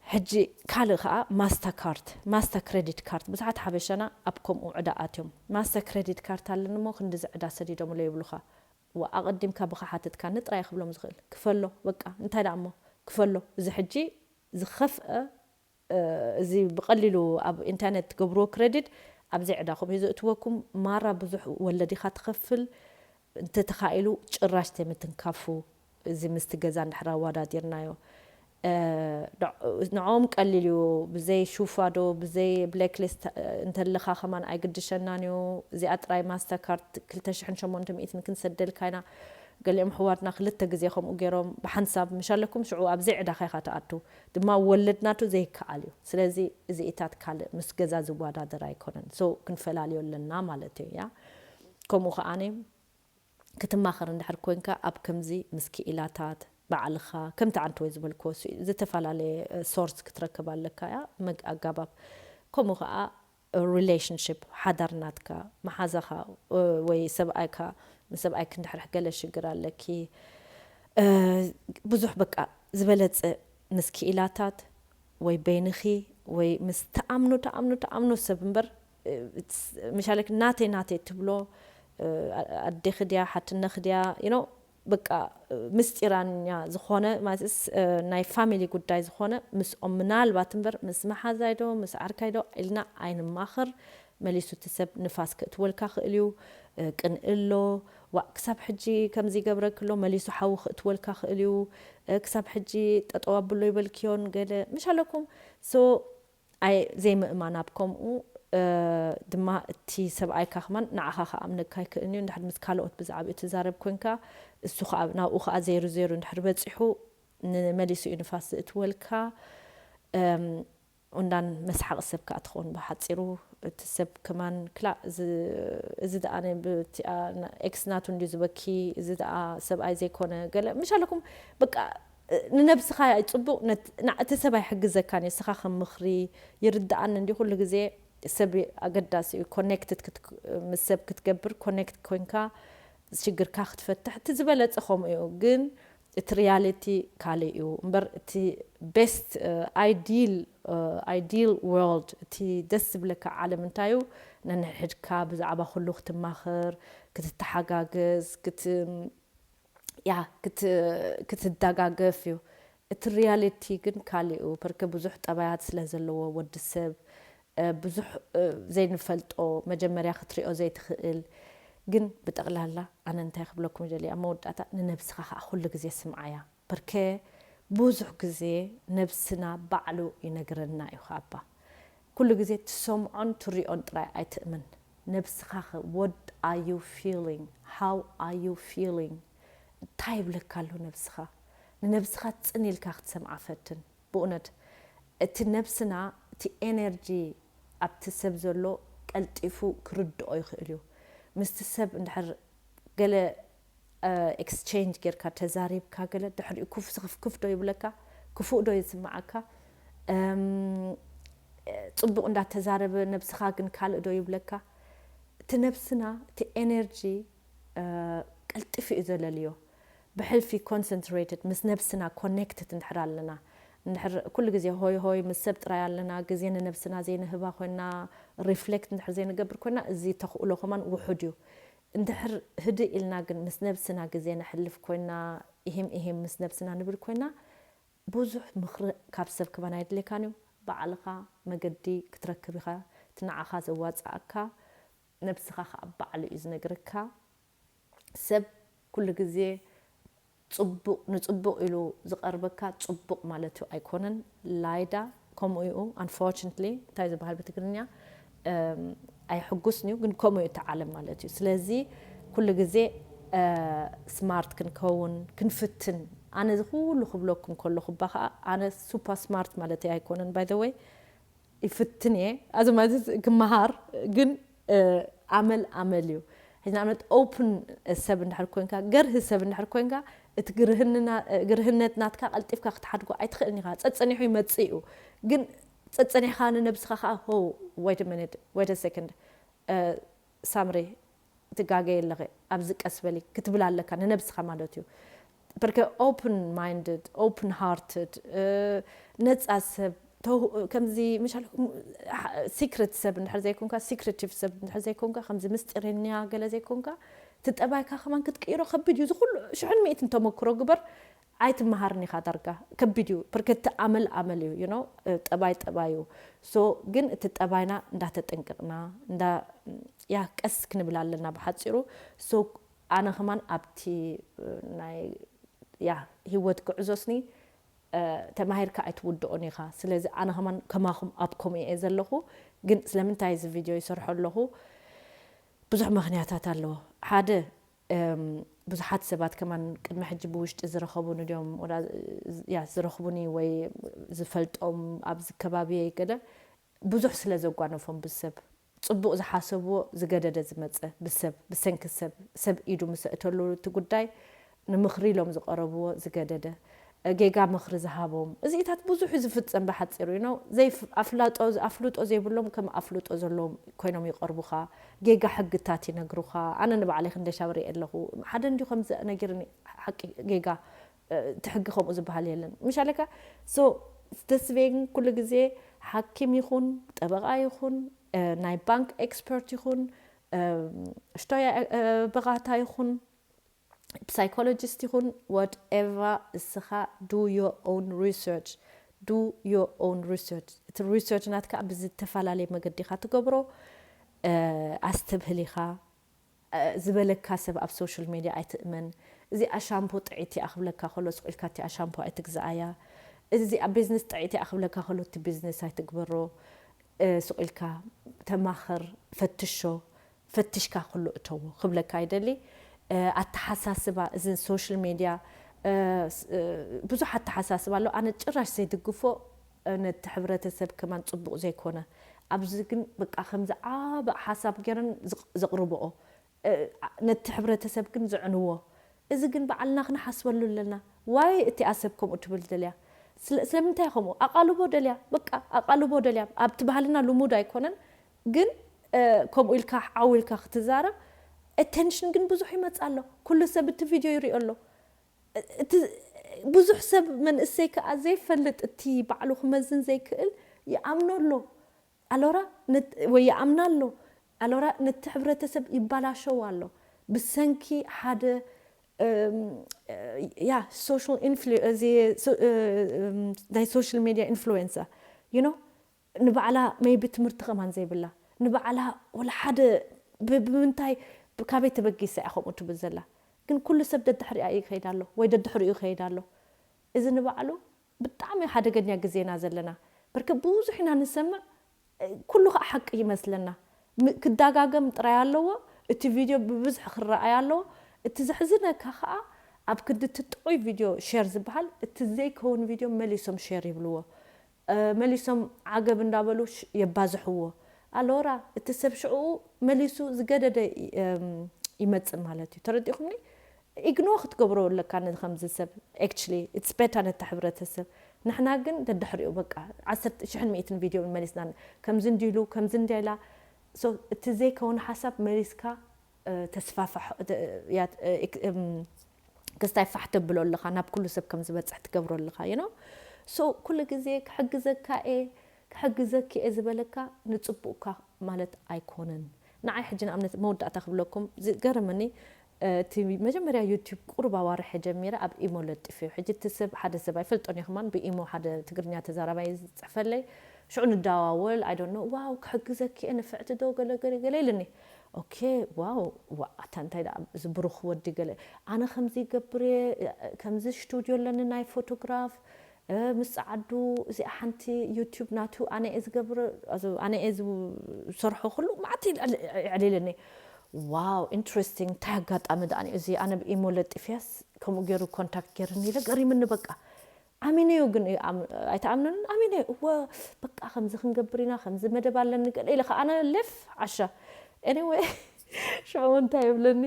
ሕጂ ካልእ ከኣ ማስተር ካርድ፣ ማስተር ክሬዲት ካርድ። ብዙሓት ሓበሻና ኣብ ከምኡ ዕዳ ኣትዮም። ማስተር ክሬዲት ካርድ ኣለኒ እሞ ክንድዚ ዕዳ ሰዲዶምሎ ይብሉኻ። ዋ፣ ኣቐዲምካ ብኻ ሓተትካኒ ጥራይ ክብሎም ዝኽእል። ክፈሎ፣ በቃ፣ እንታይ ደኣ እሞ፣ ክፈሎ። እዚ ሕጂ ዝኸፍአ፣ እ፣ እዚ ብቐሊሉ ኣብ ኢንተርኔት ትገብርዎ ክሬዲት፣ ኣብዚ ዕዳኹም እዩ ዘእትወኩም። ማራ ብዙሕ ወለድ ኢኻ ትኸፍል። እንተተኻኢሉ ጭራሽ ተይምትንካፉ፣ እዚ ምስቲ ገዛ እንድሕር ኣወዳዲርናዮ። እ፣ ንዕ-፣ ንዕኦም ቀሊል እዩ። ብዘይ ሹፋ ዶ፣ ብዘይ ብላክ ሊስት፣ እ፣ እንተለኻ ከማን ኣይግድሸናን እዩ። እዚኣ ጥራይ ማስተር ካርድ ክልተ ሽሕን ሸሞንተ ሚእትን ክንሰደልካ ኢና። ገሊኦም ኣሕዋትና ክልተ ግዜ ከምኡ ገይሮም ብሓንሳብ ምሽ ኣለኩም፣ ሽዑ ኣብ ዘይዕዳኻ ኢኻ ትኣቱ። ድማ ወለድ ናቱ ዘይከኣል እዩ። ስለዚ እዚኢታት ካልእ ምስ ገዛ ዝወዳደር ኣይኮነን። ሶ ክንፈላልዮ ኣለና ማለት እዩ፣ ያ። ከምኡ ከኣ ክትማኸር እንድሕር ኮንካ ኣብ ከምዚ ምስ ክኢላታት ባዕልኻ፣ ከምቲ ዓንተወይ ዝበልክዎ፣ ስ-፣ ዝተፈላለየ፣ እ፣ ሶርስ ክትረክብ ኣለካ፣ ያ፣ መግ-፣ ኣጋባብ። ከምኡ ከኣ ሪሌሽንሺፕ፣ ሓዳር ናትካ፣ መሓዛኻ፣ እ፣ ወይ ሰብኣይካ፣ ምስ ሰብኣይክ እንድሕር ገለ ሽግር ኣለኪ፣ እ፣ ብዙሕ በቃ ዝበለጸ ምስ ክኢላታት ወይ በይንኺ ወይ ምስ ትኣምኑ፣ ትኣምኑ፣ ትኣምኑ ሰብ እምበር፣ እ፣ ስ-፣ ምሻለክ ናተይ፣ ናተይ ትብሎ፣ እ፣ ኣ-፣ ኣዴኺ ድያ፣ ሓትነኺ ድያ፣ you know፣ በቃ፣ እ፣ ምስጢራኛ ዝኾነ፣ ማለትስ፣ እ፣ ናይ ፋሚሊ ጉዳይ ዝኾነ ምስኦም ምናልባት እምበር ምስ መሓዛይ ዶ፣ ምስ ዓርካይ ዶ ኢልና ኣይንማኸር። መሊሱ እቲ ሰብ ንፋስ ክእትወልካ ክእል እዩ፣ እ፣ ቅንእ ኣሎ፣ ዋእ፣ ክሳብ ሕጂ ከምዚ ይገብረኪ ኣሎ፣ መሊሱ ሓዊ ክእትወልካ ክእል እዩ፣ እ፣ ክሳብ ሕጂ ጠጠው ኣብሎ ይበልክዮን ገለ፣ ምሽ ኣለኩም። ሶ፣ ኣይ፣ ዘይምእማን ኣብ ከምኡ፣ እ፣ ድማ እቲ ሰብኣይካ ከማን ንዓኻ ክኣምነካ ኣይክእልን እዩ። እንድሕር ምስ ካልኦት ብዛዕባኡ ትዛረብ ኮንካ፣ እሱ ከኣ፣ ናብኡ ከኣ ዜሩ ዜሩ እንድሕር በጺሑ፣ ንመሊሱ እዩ ንፋስ ዝእትወልካ። እም፣ እንዳን መስሓቂ ሰብ ከኣ ትኸውን ብሓጺሩ። እቲ ሰብ ከማን ክላእ፣ እዚ፣ እዚ ደኣ ናይ ብቲኣ ና-፣ ኤክስ ናቱ እንድዩ ዝበኪ፣ እዚ ደኣ ሰብኣይ ዘይኮነ፣ ገለ፣ ምሽ ኣለኩም፣ በቃ፣ ንነብስኻ ጽቡቕ ነት-፣ ና-፣ እቲ ሰብ ኣይሕግዘካን እዩ። ንስኻ ከም ምኽሪ ይርድኣኒ እንድዩ፣ ኩሉ ግዜ ሰብ ኣገዳሲ እዩ። ኮኔክትድ ክት-፣ ምስ ሰብ ክትገብር፣ ኮኔክት ኮንካ ሽግርካ ክትፈትሕ፣ እቲ ዝበለጸ ከምኡ እዩ። ግን እቲ ሪያሊቲ ካልእ እዩ እምበር፣ እቲ ቤስት፣ እ፣ ኣይዲል፣ እ፣ ኣይዲል ወርልድ፣ እቲ ደስ ዝብለካ ዓለም እንታይ እዩ? ነንሕድካ ብዛዕባ ኩሉ ክትማኸር፣ ክትተሓጋገዝ፣ ክት-፣ ያ፣ ክት-፣ ክትደጋገፍ እዩ። እቲ ሪያሊቲ ግን ካልእ እዩ። ፐርከ ብዙሕ ጠባያት ስለ ዘለዎ ወዲ ሰብ፣ እ፣ ብዙሕ፣ እ፣ ዘይንፈልጦ፣ መጀመርያ ክትሪኦ ዘይትኽእል። ግን ብጠቕላላ ኣነ እንታይ ክብለኩም ይደሊ፣ ኣብ መወዳእታ ንነብስኻ ከኣ ኩሉ ግዜ ስምዓያ። ፐርከ ብዙሕ ግዜ ነብስና ባዕሉ ይነግረና እዩ ከኣባ። ኩሉ ግዜ ትሰምዖን ትሪኦን ጥራይ ኣይትእመን። ነብስኻ ኸ፣ what are you feeling? How are you feeling? እንታይ ይብለካ ኣሎ ነብስኻ? ንነብስኻ ጽን ኢልካ ክትሰምዓ ፈትን። ብእውነት፣ እቲ ነብስና፣ እቲ ኤነርጂ ኣብቲ ሰብ ዘሎ ቀልጢፉ ክርድኦ ይኽእል እዩ። ምስቲ ሰብ እንድሕር ገለ፣ እ፣ ኤክስቼንጅ ጌርካ፣ ተዛሪብካ፣ ገለ ድሕሪኡ ኩፍ ስኽፍክፍ ዶ ይብለካ? ክፉእ ዶ ይስምዓካ? እም፣ ጽቡቕ እንዳተዛረበ ነብስኻ ግን ካልእ ዶ ይብለካ? እቲ ነብስና፣ እቲ ኤነርጂ፣ እ፣ ቀልጢፉ እዩ ዘለልዮ። ብሕልፊ ኮንሰንትሬትድ ምስ ነብስና ኮኔክትድ እንድሕር ኣለና፣ እንድሕር ኩሉ ግዜ ሆይ ሆይ ምስ ሰብ ጥራይ ኣለና፣ ግዜ ንነብስና ዘይንህባ ኮይና፣ ሪፍሌክት እንድሕር ዘይንገብር ኮይና፣ እዚ ተኽእሎ ከማን ውሑድ እዩ። እንድሕር ህድእ ኢልና ግን ምስ ነብስና ግዜ ነሕልፍ ኮይና፣ ኢሂም ኢሂም ምስ ነብስና ንብል ኮይና፣ ብዙሕ ምኽሪ ካብ ሰብ ክባን ኣይድልየካን እዩ። ባዕልኻ መገዲ ክትረክብ ኢኻ። እቲ ንዓኻ ዘዋፅኣካ ነብስኻ ከዓ ባዕሉ እዩ ዝነግረካ። ሰብ ኩሉ ግዜ ፅቡቕ ንፅቡቕ ኢሉ ዝቐርበካ ፅቡቕ ማለት እዩ ኣይኮነን። ላይዳ ከምኡ እዩ። Unfortunately እንታይ ዝበሃል ብትግርኛ? እም፣ ኣይሕጉስን እዩ፣ ግን ከምኡ እዩ እቲ ዓለም ማለት እዩ። ስለዚ ኩሉ ግዜ ስማርት ክንከውን ክንፍትን። ኣነ እዚ ኩሉ ክብለኩም ከለኹ እባ ከዓ ኣነ ሱፐር ስማርት ማለት ኣይኮነን። By the way ይፍትን እየ፣ ኣዚ ማለት ክመሃር። ግን ኣመል ኣመል እዩ። ሕዚ ንኣብነት ኦፕን ሰብ እንድሕር ኮንካ፣ ገርህ ሰብ እንድሕር ኮንካ፣ እቲ ግርህነት ናትካ ቀልጢፍካ ክትሓድጎ ኣይትኽእልን ኢኻ። ጸጸኒሑ ይመጽእ እዩ። ግን ጸጸኒሕካ ንነብስኻ ከዓ፣ ሆ፣ wait a minute, wait a second, ሳምሪ ትጋገ ኣለኺ፣ ኣብዚ ቀስ በሊ ክትብል ኣለካ ንነብስኻ ማለት እዩ። በርከ ኦፕን ማይንድድ፣ ኦፕን ሃርትድ፣ ነፃ ሰብ፣ ከምዚ ምሻል ሲክሬት ሰብ እንድሕር ዘይኮንካ፣ ሲክሬቲቭ ሰብ እንድሕር ዘይኮንካ፣ ከምዚ ምስጢረኛ ገለ ዘይኮንካ፣ እቲ ጠባይካ ከማን ክትቅይሮ ከቢድ እዩ። ዝኩሉ ሽሕን ሚእትን ተመክሮ ግበር ኣይትመሃርን ኢኻ። ዳርጋ ከቢድ እዩ። ፐርከቲ ኣመል ኣመል እዩ፣ you know፣ ጠባይ ጠባይ እዩ። ሶ ግን እቲ ጠባይና እንዳተጠንቀቕና እንዳ ያ ቀስ ክንብል ኣለና ብሓፂሩ። ሶ ኣነ ከማን ኣብቲ ናይ ያ ህይወት ጉዕዞስኒ ተማሂርካ ኣይትውድኦን ኢኻ። ስለዚ ኣነ ከማን ከማኹም ኣብ ከምኡ እየ ዘለኹ። ግን ስለምንታይ እዚ ቪድዮ ይሰርሖ ኣለኹ? ብዙሕ ምኽንያታት ኣለዎ። ሓደ ብዙሓት ሰባት ከማን ቅድሚ ሕጂ ብውሽጢ ዝረኸቡኒ ድዮም፣ ያ ዝረኽቡኒ ወይ ዝፈልጦም ኣብዚ ከባቢየይ ገለ ብዙሕ ስለ ዘጓነፎም ብሰብ፣ ጽቡቕ ዝሓሰብዎ ዝገደደ ዝመጸ ብሰብ፣ ብሰንኪ ሰብ፣ ሰብ ኢዱ ምስ ኣእተሉ እቲ ጉዳይ ንምኽሪ ኢሎም ዝቐረብዎ ዝገደደ፣ ጌጋ ምኽሪ ዝሃቦም፣ እዚኢታት ብዙሕ እዩ ዝፍጸም ብሓጺሩ፣ you know፣ ኣፍልጦ ዘይብሎም ከም ኣፍልጦ ዘለዎም ኮይኖም ይቐርቡኻ፣ ጌጋ ሕግታት ይነግሩኻ። ኣነ ንባዕለይ ክንደይ ሻብ ሪኤ ኣለኹ፣ ሓደ እንዲዩ ከምዚ ነጊርኒ፣ ሓቂ ጌጋ እቲ ሕጊ ከምኡ ዝበሃል የለን ምሽ ኣለካ። So ደስ ዝብለኒ ኩሉ ግዜ ሓኪም ይኹን ጠበቓ ይኹን ናይ ባንክ ኤክስፐርት ይኹን ሽቶያ በቓታ ይኹን ሳይኮሎጂስት ይኹን whatever፣ እስኻ do your own research, do your own research። እቲ ሪሰርች ናትካ ብዝተፈላለየ መገዲ ኢኻ ትገብሮ። ኣስተብህል ኢኻ። ዝበለካ ሰብ ኣብ ሶሻል ሜድያ ኣይትእመን። እዚኣ ሻምፖ ጥዕይቲ እያ ክብለካ ከሎ ስቕ ኢልካ እቲኣ ሻምፖ ኣይትግዝኣያ። እዚኣ ቢዝነስ ጥዕይቲ እያ ክብለካ ከሎ እቲ ቢዝነስ ኣይትግበሮ። ስቕ ኢልካ ተማኸር፣ ፈትሾ፣ ፈትሽካ ኩሉ እተዎ ክብለካ ይደሊ። ኣተሓሳስባ፣ እዚ ሶሻል ሜድያ ብዙሕ ኣተሓሳስባ ኣሎ። ኣነ ጭራሽ ዘይድግፎ፣ ነቲ ሕብረተሰብ ከማን ጽቡቕ ዘይኮነ። ኣብዚ ግን በቃ ከምዚ ዓቢ ሓሳብ ገይረን ዘቕርብኦ፣ ነቲ ሕብረተሰብ ግን ዘዕንዎ። እዚ ግን ባዕልና ክንሓስበሉ ኣለና። ዋይ እቲኣ ሰብ ከምኡ ትብል ደልያ? ስለምንታይ ከምኡ ኣቓልቦ ደልያ? በቃ ኣቓልቦ ደልያ። ኣብቲ ባህልና ልሙድ ኣይኮነን፣ ግን ከምኡ ኢልካ ዓው ኢልካ ክትዛረብ ኣቴንሽን ግን ብዙሕ ይመጽእ ኣሎ። ኩሉ ሰብ እቲ ቪድዮ ይሪኦ ኣሎ። እቲ ብዙሕ ሰብ መንእሰይ ከኣ ዘይፈልጥ፣ እቲ ባዕሉ ክመዝን ዘይክእል ይኣምኖ ኣሎ። ኣሎራ ወይ ይኣምና ኣሎ። ኣሎራ ነቲ ሕብረተሰብ ይባላሸው ኣሎ ብሰንኪ ሓደ ያ ሶሻል ኢንፍሉ እዚ ናይ ሶሻል ሜድያ ኢንፍሉዌንሰር፣ you know፣ ንባዕላ ሜይቢ ትምህርቲ ከማን ዘይብላ፣ ንባዕላ ወላ ሓደ ብምንታይ፣ ካበይ ተበጊሳ እያ ከምኡ ትብል ዘላ? ግን ኩሉ ሰብ ደድሕሪኣ ይኸይድ ኣሎ ወይ ደድሕሪኡ ይኸይድ ኣሎ። እዚ ንባዕሉ ብጣዕሚ ሓደገኛ ግዜና ዘለና። በርከ ብዙሕ ኢና ንሰምዕ፣ ኩሉ ከዓ ሓቂ ይመስለና። ክዳጋገም ጥራይ ኣለዎ። እቲ ቪድዮ ብብዝሒ ክረኣይ ኣለዎ። እቲ ዘሕዝነካ ከዓ ኣብ ክንዲ እቲ ጥዑይ ቪድዮ ሸር ዝበሃል፣ እቲ ዘይከውን ቪድዮ መሊሶም ሸር ይብልዎ። መሊሶም ዓገብ እንዳበሉ የባዝሕዎ። ኣሎራ እቲ ሰብ ሽዕኡ መሊሱ ዝገደደ ይመፅእ ማለት እዩ። ተረዲኹምኒ? ኢግኖ ክትገብሮ ኣለካ ንከምዚ ሰብ። Actually it's better ነቲ ሕብረተሰብ። ንሕና ግን ደድሕሪኡ በቃ ዓሰርተ ሽሕን ሚእትን ቪድዮ መሊስና፣ ከምዚ እንዲሉ ከምዚ እንዲላ። So እቲ ዘይከውን ሓሳብ መሊስካ ተስፋፋሕ ክስታይ ፋሕ ተብሎ ኣለኻ፣ ናብ ኩሉ ሰብ ከም ዝበፅሕ ትገብሮ ኣለኻ። You know? So ኩሉ ግዜ ክሕግዘካ እየ ክሕግዘኪ እየ ዝበለካ ንፅቡቕካ ማለት ኣይኮነን። ንዓይ ሕጂ ንኣብነት መወዳእታ ክብለኩም ዝገረመኒ፣ እቲ መጀመርያ ዩቲዩብ ቁሩብ ኣዋርሐ ጀሚረ ኣብ ኢሞ ለጢፈዮ። ሕጂ እቲ ሰብ ሓደ ሰብ ኣይፈልጦን እየ ከማን ብኢሞ ሓደ ትግርኛ ተዛራባይ ዝፅሕፈለይ ሽዑ ንደዋወል። I don't know ዋው ክሕግዘኪ እየ ንፍዕቲ ዶ ገለ ገለ ገለ ኢልኒ። ኦኬ ዋው ዋእ ኣታ እንታይ ደኣ እዚ ብሩኽ ወዲ ገለ ኣነ ከምዚ ይገብር እየ ከምዚ ስቱድዮ ኣለኒ ናይ ፎቶግራፍ ምስ ጸዓዱ እዚኣ ሓንቲ ዩቲዩብ ናቱ ኣነ እየ ዝገብር ኣነ እየ ዝሰርሖ ኩሉ ማዕት የዕሊልኒ። ዋው ኢንትረስቲንግ እንታይ ኣጋጣሚ ደኣ እዚ ኣነ ብኢሞ ለጢፍያስ ከምኡ ገይሩ ኮንታክት ገይርኒ ኢለ ገሪምኒ በቃ። ኣሚነዮ ግን ኣይተኣምነንን ኣሚነዮ እወ በቃ ከምዚ ክንገብር ኢና ከምዚ መደብ ኣለኒ ገለ ኢለ ከዓ ኣነ ሌፍ ዓሻ anyway ሽዑ እንታይ ይብለኒ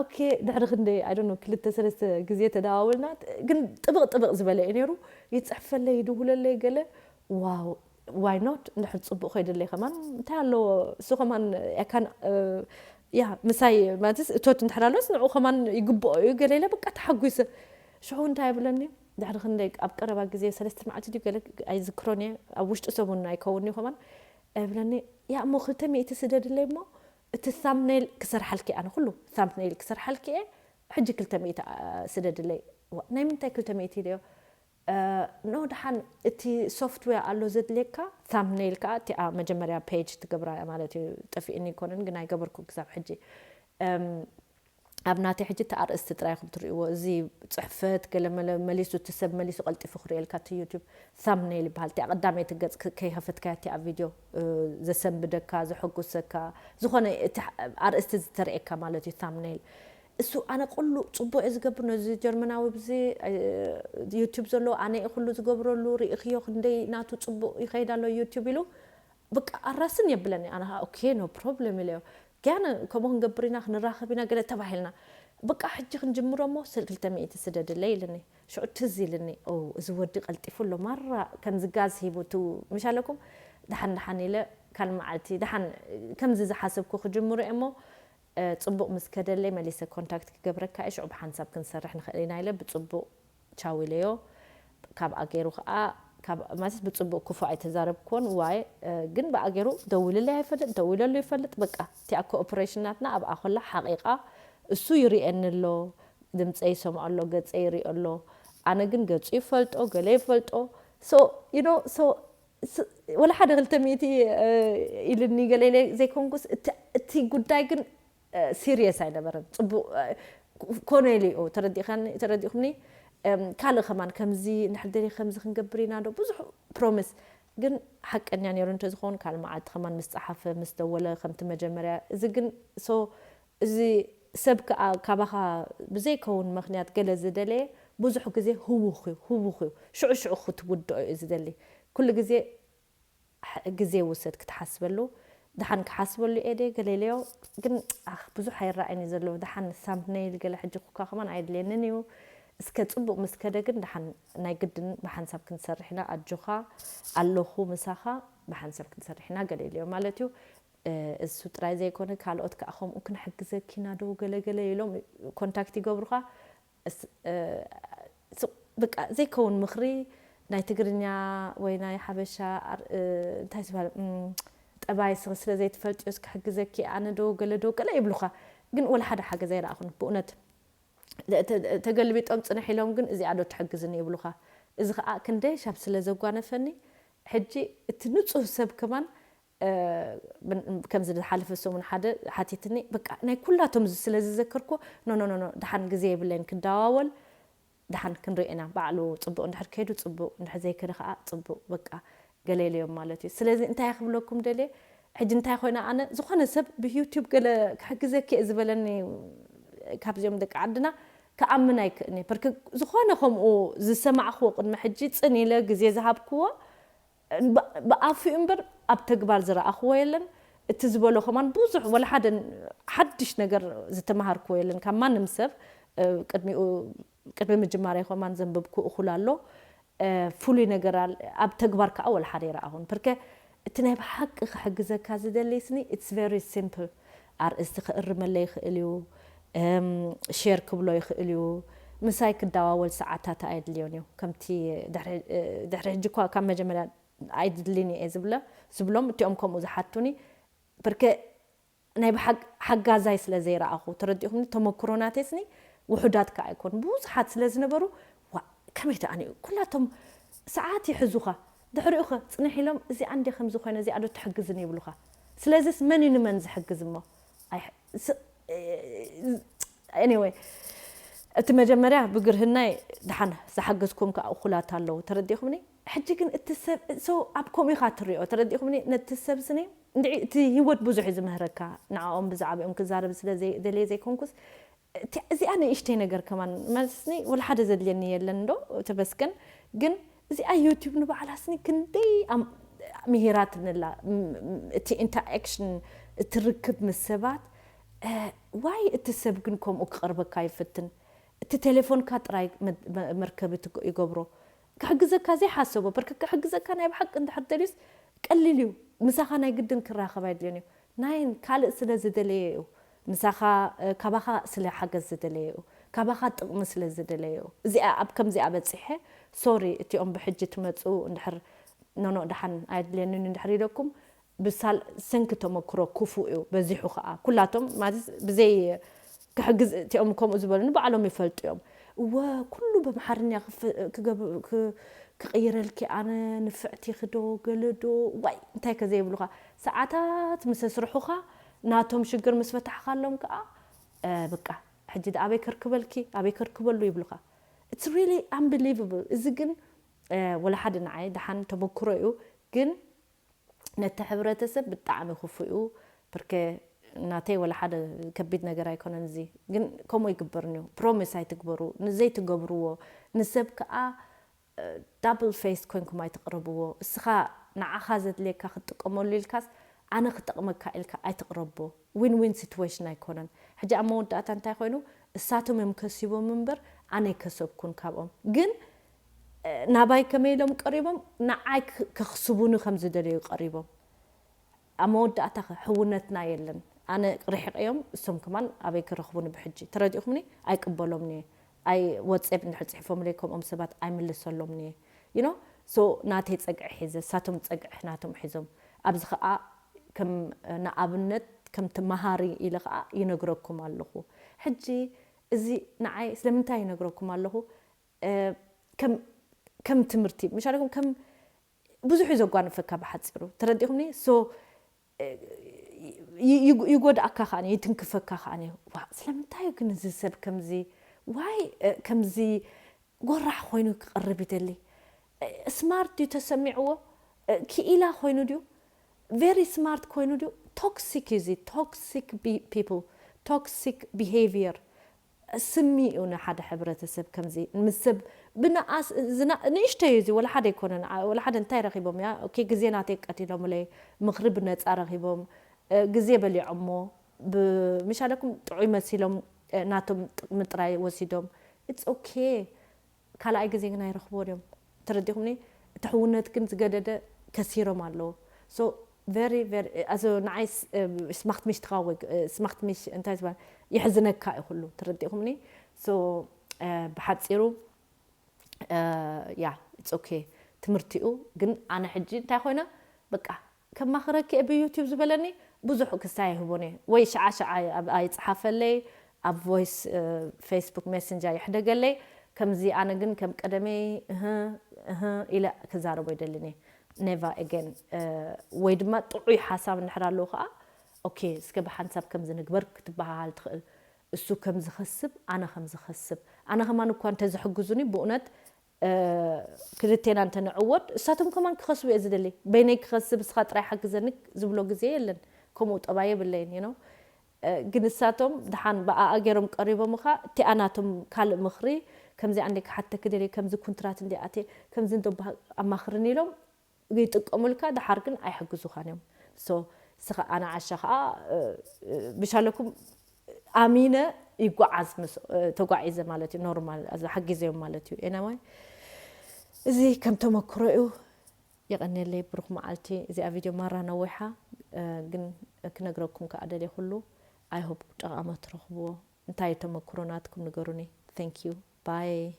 ኦኬ ድሕሪ ክንደይ I don't know ክልተ ሰለስተ ግዜ ተደዋወልና ግን ጥብቕ ጥብቕ ዝበለ እዩ ነይሩ ይፅሕፈለይ ይድውለለይ ገለ ዋው why not እንድሕር ፅቡቕ ከይደለይ ከማን እንታይ ኣለዎ እሱ ከማን ያካን ያ ምሳይ ማለትስ እቶት እንድሕር ኣሎስ ንዑ ከማን ይግብኦ እዩ ገለ ኢለ በቃ ተሓጒሰ ሽዑ እንታይ ይብለኒ ድሕሪ ክንደይ ኣብ ቀረባ ግዜ ሰለስተ መዓልቲ ድዩ ገለ ኣይዝክሮን እየ ኣብ ውሽጢ ሰሙን ኣይከውን እዩ ከማን ይብለኒ ያ እሞ ክልተ ሚእቲ ስደድለይ እሞ እቲ thumbnail ክሰርሓልኪ ኣነ ኩሉ thumbnail ክሰርሓልኪ እየ ሕጂ ክልተ ሚእቲ ስደድለይ ናይ ምንታይ ክልተ ሚእቲ ኢለዮ no ደሓን እቲ software ኣሎ ዘድልየካ thumbnail ከዓ እቲኣ መጀመርያ page ትገብራ ማለት እዩ ጠፊእኒ ይኮነን ግን ኣይገበርኩ ክሳብ ሕጂ ኣብ ናተይ ሕጂ እቲ ኣርእስቲ ጥራይ ኢኹም ትርእይዎ እዚ ፅሕፈት ገለመለ መሊሱ እቲ ሰብ መሊሱ ቀልጢፉ ክርእየልካ እቲ YouTube thumbnail ይበሃል እቲኣ ቀዳመይቲ ገፅ ከይከፈትካያ እቲኣ ቪድዮ ዘሰንብደካ ዘሐጉሰካ ዝኾነ እቲ ኣርእስቲ ዝተርእየካ ማለት እዩ thumbnail እሱ ኣነ ቁሉ ፅቡቅ እየ ዝገብር ነዚ ጀርመናዊ ብዚ ዩቲብ ዘለዎ ኣነ እየ ኩሉ ዝገብረሉ ርኢኽዮ ክንደይ ናቱ ፅቡቅ ይኸይድ ኣሎ ዩቲብ ኢሉ በቃ ኣራስን የብለኒ ኣነ ከዓ okay no problem ኢለዮ ገያነ ከምኡ ክንገብር ኢና ክንራኸብ ኢና ገለ ተባሂልና በቃ ሕጂ ክንጅምሮ እሞ ክልተ ሚእቲ ስደድለይ ኢልኒ ሽዑ ትዝ ኢልኒ እዚ ወዲ ቀልጢፉ ኣሎ ማራ ከምዚ ጋዝ ሂቡ ቱ ምሽ ኣለኩም ደሓን ደሓን ኢለ ካልእ መዓልቲ ደሓን ከምዚ ዝሓሰብኩ ክጅምሮ እየ እሞ ፅቡቕ ምስ ከደለይ መሊሰ ኮንታክት ክገብረካ እየ ሽዑ ብሓንሳብ ክንሰርሕ ንኽእል ኢና ኢለ ብፅቡቕ ቻው ኢለዮ ካብኣ ገይሩ ከዓ ማለት ብፅቡቕ ክፉ ኣይተዛረብክዎን ዋይ ግን ብኣ ገይሩ ደዊልለይ ኣይፈልጥ ደዊለሉ ይፈልጥ በቃ እቲኣ ኮኦፕሬሽን ናትና ኣብኣ ኮላ ሓቂቓ እሱ ይርእየኒ ኣሎ ድምፀይ ይሰምዖ ኣሎ ገፀይ ይርእዮ ኣሎ ኣነ ግን ገፁ ይፈልጦ ገለ ይፈልጦ so you know so ወላ ሓደ ክልተ ሚእቲ ኢልኒ ገለ ኢለ ዘይኮንኩስ እቲ ጉዳይ ግን ሲሪየስ ኣይነበረን ፅቡቅ ኮነ ኢሉ እዩ ተረዲእካኒ ተረዲእኩምኒ ካልእ ከማን ከምዚ እንድሕር ደሊ ከምዚ ክንገብር ኢና ዶ ብዙሕ ፕሮሚስ ግን ሓቀኛ ነይሩ እንተዝኸውን ካልእ መዓልቲ ከማን ምስ ፀሓፈ ምስ ደወለ ከምቲ መጀመርያ እዚ ግን so እዚ ሰብ ከዓ ካባኻ ብዘይከውን ምክንያት ገለ ዝደለየ ብዙሕ ግዜ ህውኽ እዩ ህውኽ እዩ ሽዑ ሽዑ ክትውድኦ እዩ ዝደሊ ኩሉ ግዜ ግዜ ውሰድ ክትሓስበሉ ደሓን ክሓስበሉ እየ ገሌለዮ ግን ኣኽ ብዙሕ ኣይረኣይን እዩ ዘለዉ ደሓን ሳምፕነይል ገለ ሕጂ ኩካ ከማን ኣየድልየንን እዩ እስከ ፅቡቅ ምስ ከደ ግን ደሓን ናይ ግድን ብሓንሳብ ክንሰርሕ ኢና ኣጆኻ ኣለኹ ምሳኻ ብሓንሳብ ክንሰርሕ ኢና ገሌለዮ ማለት እዩ እሱ ጥራይ ዘይኮነ ካልኦት ከዓ ከምኡ ክንሕግዘኪ ኢና ዶ ገለገለ ኢሎም ኮንታክት ይገብሩኻ በቃ ዘይከውን ምኽሪ ናይ ትግርኛ ወይ ናይ ሓበሻ እንታይ ዝበሃል ጠባይ ስኺ ስለ ዘይትፈልጥዮስ ክሕግዘኪ ኣነ ዶ ገለ ዶ ገለ ይብሉኻ ግን ወላ ሓደ ሓገዝ ኣይረኣኹን ብእውነት ተገልቢጦም ፅንሕ ኢሎም ግን እዚኣ ዶ ትሕግዝኒ ይብሉኻ እዚ ከዓ ክንደይ ሻብ ስለ ዘጓነፈኒ ሕጂ እቲ ንፁህ ሰብ ከማን ከምዚ ዝሓለፈ ሰሙን ሓደ ሓቲትኒ በቃ ናይ ኩላቶም ስለ ዝዘከርኩ ኖኖኖኖ ድሓን ግዜ የብለይን ክደዋወል ድሓን ክንርኢ ኢና ባዕሉ ፅቡቅ እንድሕር ከይዱ ፅቡቅ እንድሕር ዘይከደ ከዓ ፅቡቅ በቃ ገለ ኢለዮም ማለት እዩ ስለዚ እንታይ ክብለኩም ደልየ ሕጂ እንታይ ኮይነ ኣነ ዝኾነ ሰብ ብዩቲብ ገለ ክሕግዘኪ እየ ዝበለኒ ካብዚኦም ደቂ ዓድና ክኣምን ኣይክእልኒ ብርክ ዝኾነ ከምኡ ዝሰማዕክዎ ቅድሚ ሕጂ ፅን ኢለ ግዜ ዝሃብክዎ ብኣፉ እምበር ኣብ ተግባር ዝረኣኽዎ የለን እቲ ዝበሎ ከማን ብዙሕ ወላ ሓደ ሓድሽ ነገር ዝተምሃርክዎ የለን ካብ ማንም ሰብ ቅድሚኡ ቅድሚ ምጅማረይ ከማን ዘንበብኩ እኹል ኣሎ ፍሉይ ነገር ኣብ ተግባር ከዓ ወላ ሓደ ይረኣኹን ብርከ እቲ ናይ ብሓቂ ክሕግዘካ ዝደለይስኒ it's very simple ኣርእስቲ ክእርመለ ይኽእል እዩ ሼር ክብሎ ይኽእል እዩ ምሳይ ክደዋወል ሰዓታት ኣየድልዮን እዩ። ከምቲ ድሕሪ ሕጂ እኳ ካብ መጀመርያ ኣይድልን እየ ዝብለ ዝብሎም እቲኦም ከምኡ ዝሓቱኒ ብርከ ናይ ብሓጋዛይ ስለ ዘይረኣኹ ተረዲኹምኒ። ተመክሮ ናተይስኒ ውሑዳት ከ ኣይኮን ብዙሓት ስለ ዝነበሩ ዋ ከመይ ተኣንዩ ኩላቶም ሰዓት ይሕዙኻ። ድሕሪኡ ኸ ጽንሕ ኢሎም እዚኣ እንዲ ከምዚ ኮይነ እዚኣ ዶ ትሕግዝን ይብሉኻ። ስለዚስ መን እዩ ንመን ዝሕግዝ እሞ anyway እቲ መጀመርያ ብግርህናይ ደሓን ዝሓገዝኩም ከዓ እኹላት ኣለዉ ተረዲኹምኒ። ሕጂ ግን እቲ ሰብ so ኣብ ከምኡ ኢኻ ትሪኦ ተረዲኹምኒ። ነቲ ሰብ ስኒ እንድዒ እቲ ህይወት ብዙሕ እዩ ዝምህረካ። ንዕኦም ብዛዕባኦም ክዛረብ ስለ ደልየ ዘይኮንኩስ እዚኣ ንእሽተይ ነገር ከማን ማለትስኒ ወላ ሓደ ዘድልየኒ የለን ዶ ተመስገን። ግን እዚኣ ዩቲብ ንባዕላ ስኒ ክንደይ ምሂራትንላ። እቲ ኢንተራክሽን እቲ ርክብ ምስ ሰባት ዋይ እቲ ሰብ ግን ከምኡ ክቐርበካ ይፍትን። እቲ ቴሌፎንካ ጥራይ መርከቢ ይገብሮ። ክሕግዘካ ዘይሓሰቦ በርክ ክሕግዘካ ናይ ብሓቂ እንድሕር ደልዩስ ቀሊል እዩ። ምሳኻ ናይ ግድን ክራኸብ ኣይድልዮን እዩ። ናይን ካልእ ስለ ዝደለየ እዩ። ምሳኻ ካባኻ ስለ ሓገዝ ዝደለየ እዩ። ካባኻ ጥቕሚ ስለ ዝደለየ እዩ። እዚኣ ኣብ ከምዚኣ በፂሐ ሶሪ እቲኦም ብሕጂ ትመፁ እንድሕር ኖኖ ደሓን ኣየድልየንን እንድሕር ኢለኩም ብሳል ሰንኪ ተመክሮ ክፉእ እዩ በዚሑ ከዓ ኩላቶም ማለት ብዘይ ክሕግዝ እቲኦም ከምኡ ዝበሉኒ ባዕሎም ይፈልጡ እዮም። እወ ኩሉ በምሓርኛ ክቕይረልኪ ኣነ ንፍዕቲ ክዶ ገለዶ ዋይ እንታይ ከዘይብሉካ ሰዓታት ምስ ኣስርሑኻ ናቶም ሽግር ምስ ፈታሕካሎም ከዓ በቃ ሕጂ ዳ ኣበይ ከርክበልኪ ኣበይ ከርክበሉ ይብሉካ። It's really unbelievable። እዚ ግን ወላ ሓደ ንዓይ ደሓን ተመክሮ እዩ ግን ነቲ ሕብረተሰብ ብጣዕሚ ክፉ እዩ። ብርከ ናተይ ወላ ሓደ ከቢድ ነገር ኣይኮነን እዚ ግን ከምኡ ይግበርን እዩ። ፕሮሚስ ኣይትግበሩ ንዘይትገብርዎ ንሰብ ከዓ ዳብል ፌስ ኮይንኩም ኣይትቕረብዎ። እስኻ ንዓኻ ዘድልየካ ክትጥቀመሉ ኢልካስ ኣነ ክጠቕመካ ኢልካ ኣይትቕረቦ። ዊን ዊን ሲትዌሽን ኣይኮነን። ሕጂ ኣብ መወዳእታ እንታይ ኮይኑ እሳቶም እዮም ከሲቦም እምበር ኣነ ኣይከሰብኩን ካብኦም። ግን ናባይ ከመይ ኢሎም ቀሪቦም ንዓይ ከኽስቡኒ ከም ዝደለዩ ቀሪቦም። ኣብ መወዳእታ ሕውነትና የለን። ኣነ ርሒቀዮም እሶም ከማን ኣበይ ክረኽቡኒ ብሕጂ ተረዲእኹምኒ ኣይቅበሎም እየ። ኣይ ወፅኤፕ እንድሕር ፅሒፎምለይ ከምኦም ሰባት ኣይምልሰሎም እየ። You know so ናተይ ፀግዒ ሒዘ እሳቶም ፀግዒ ናቶም ሒዞም ኣብዚ ከዓ ከም ንኣብነት ከም ትመሃሪ ኢለ ከዓ ይነግረኩም ኣለኹ። ሕጂ እዚ ንዓይ ስለምንታይ ይነግረኩም ኣለኹ? ከም ትምህርቲ ምሻለኩም ከም ብዙሕ እዩ ዘጓንፈካ ብሓፂሩ ተረዲኹምኒ። So ይጎድኣካ ከዓ ይትንክፈካ ከዓ ዋ ስለምንታይ ግን እዚ ሰብ ከምዚ ዋይ ከምዚ ጎራሕ ኮይኑ ክቐርብ ይደሊ። ስማርት ድዩ ተሰሚዕዎ? ክኢላ ኮይኑ ድዩ? ቨሪ ስማርት ኮይኑ ድዩ? ቶክሲክ እዩ እዚ ቶክሲክ ፒፕል ቶክሲክ ቢሄቪየር። ስሚ እዩ ንሓደ ሕብረተሰብ ከምዚ ምስ ሰብ ብንኣስ ንእሽተይ እዩ እዚ ወላ ሓደ ኣይኮነን። ወላ ሓደ እንታይ ረኺቦም እያ ግዜ ናተይ ቀቲሎምለይ ምኽሪ ብነፃ ረኺቦም ግዜ በሊዖሞ ብምሻለኩም ጥዑይ መሲሎም ናቶም ጥቕሚ ጥራይ ወሲዶም it's okay። ካልኣይ ግዜ ግን ኣይረኽቦ ድዮም ተረዲኹምኒ። እቲ ሕውነት ግን ዝገደደ ከሲሮም ኣለዉ። So very very as ንዓይ ስማክት ሚሽ ትኻወግ ስማክት ሚሽ እንታይ ዝበሃል የሕዝነካ እዩ ኩሉ ተረዲኹምኒ። So ብሓፂሩ ያ it's okay ትምህርቲኡ ግን ኣነ ሕጂ እንታይ ኮይነ በቃ ከማኽረኪ እየ ብዩቲብ ዝበለኒ ብዙሕ ክሳይ ኣይህቦን እየ ወይ ሽዓ ሽዓ ኣይፅሓፈለይ ኣብ ቮይስ ፌስቡክ ሜሰንጀር ይሕደገለይ። ከምዚ ኣነ ግን ከም ቀደመይ እህ እህ ኢለ ክዛረቦ ይደልን እየ። Never again። ወይ ድማ ጥዑይ ሓሳብ እንድሕር ኣለዎ ከዓ okay እስከ ብሓንሳብ ከምዚ ንግበር ክትበሃሃል ትኽእል። እሱ ከም ዝኸስብ ኣነ ከም ዝኸስብ ኣነ ከማን እኳ እንተዝሕግዙኒ ብእውነት ክልቴና እንተንዕወት እሳቶም ከማን ክኸስቡ እየ ዝደሊ። በይነይ ክኸስብ እስኻ ጥራይ ሓግዘኒ ዝብሎ ግዜ የለን። ከምኡ ጠባይ የብለይን you know። ግን እሳቶም ደሓን ብኣኣ ገይሮም ቀሪቦምኻ እቲኣ ናቶም ካልእ ምኽሪ ከምዚኣ እንደ ክሓተኪ ደልየ ከምዚ ኩንትራት እንደ ኣትየ ከምዚ እንደ ኣማኽርኒ ኢሎም ይጥቀሙልካ ደሓር ግን ኣይሕግዙኻን እዮም። So እስኻ ኣነ ዓሻ ከዓ ብሻለኩም ኣሚነ ይጓዓዝ ምስ ተጓዒዘ ማለት እዩ ኖርማል እዚ ሓጊዘዮም ማለት እዩ። Anyway እዚ ከም ተመክሮ እዩ። የቐንየለይ ብሩኽ መዓልቲ። እዚኣ ቪድዮ ማራ ነዊሓ ግን ክነግረኩም ከዓ ደልየ ኩሉ I hope ጠቓሚ ትረኽብዎ። እንታይ ተመክሮ ናትኩም ንገሩኒ። Thank you። Bye.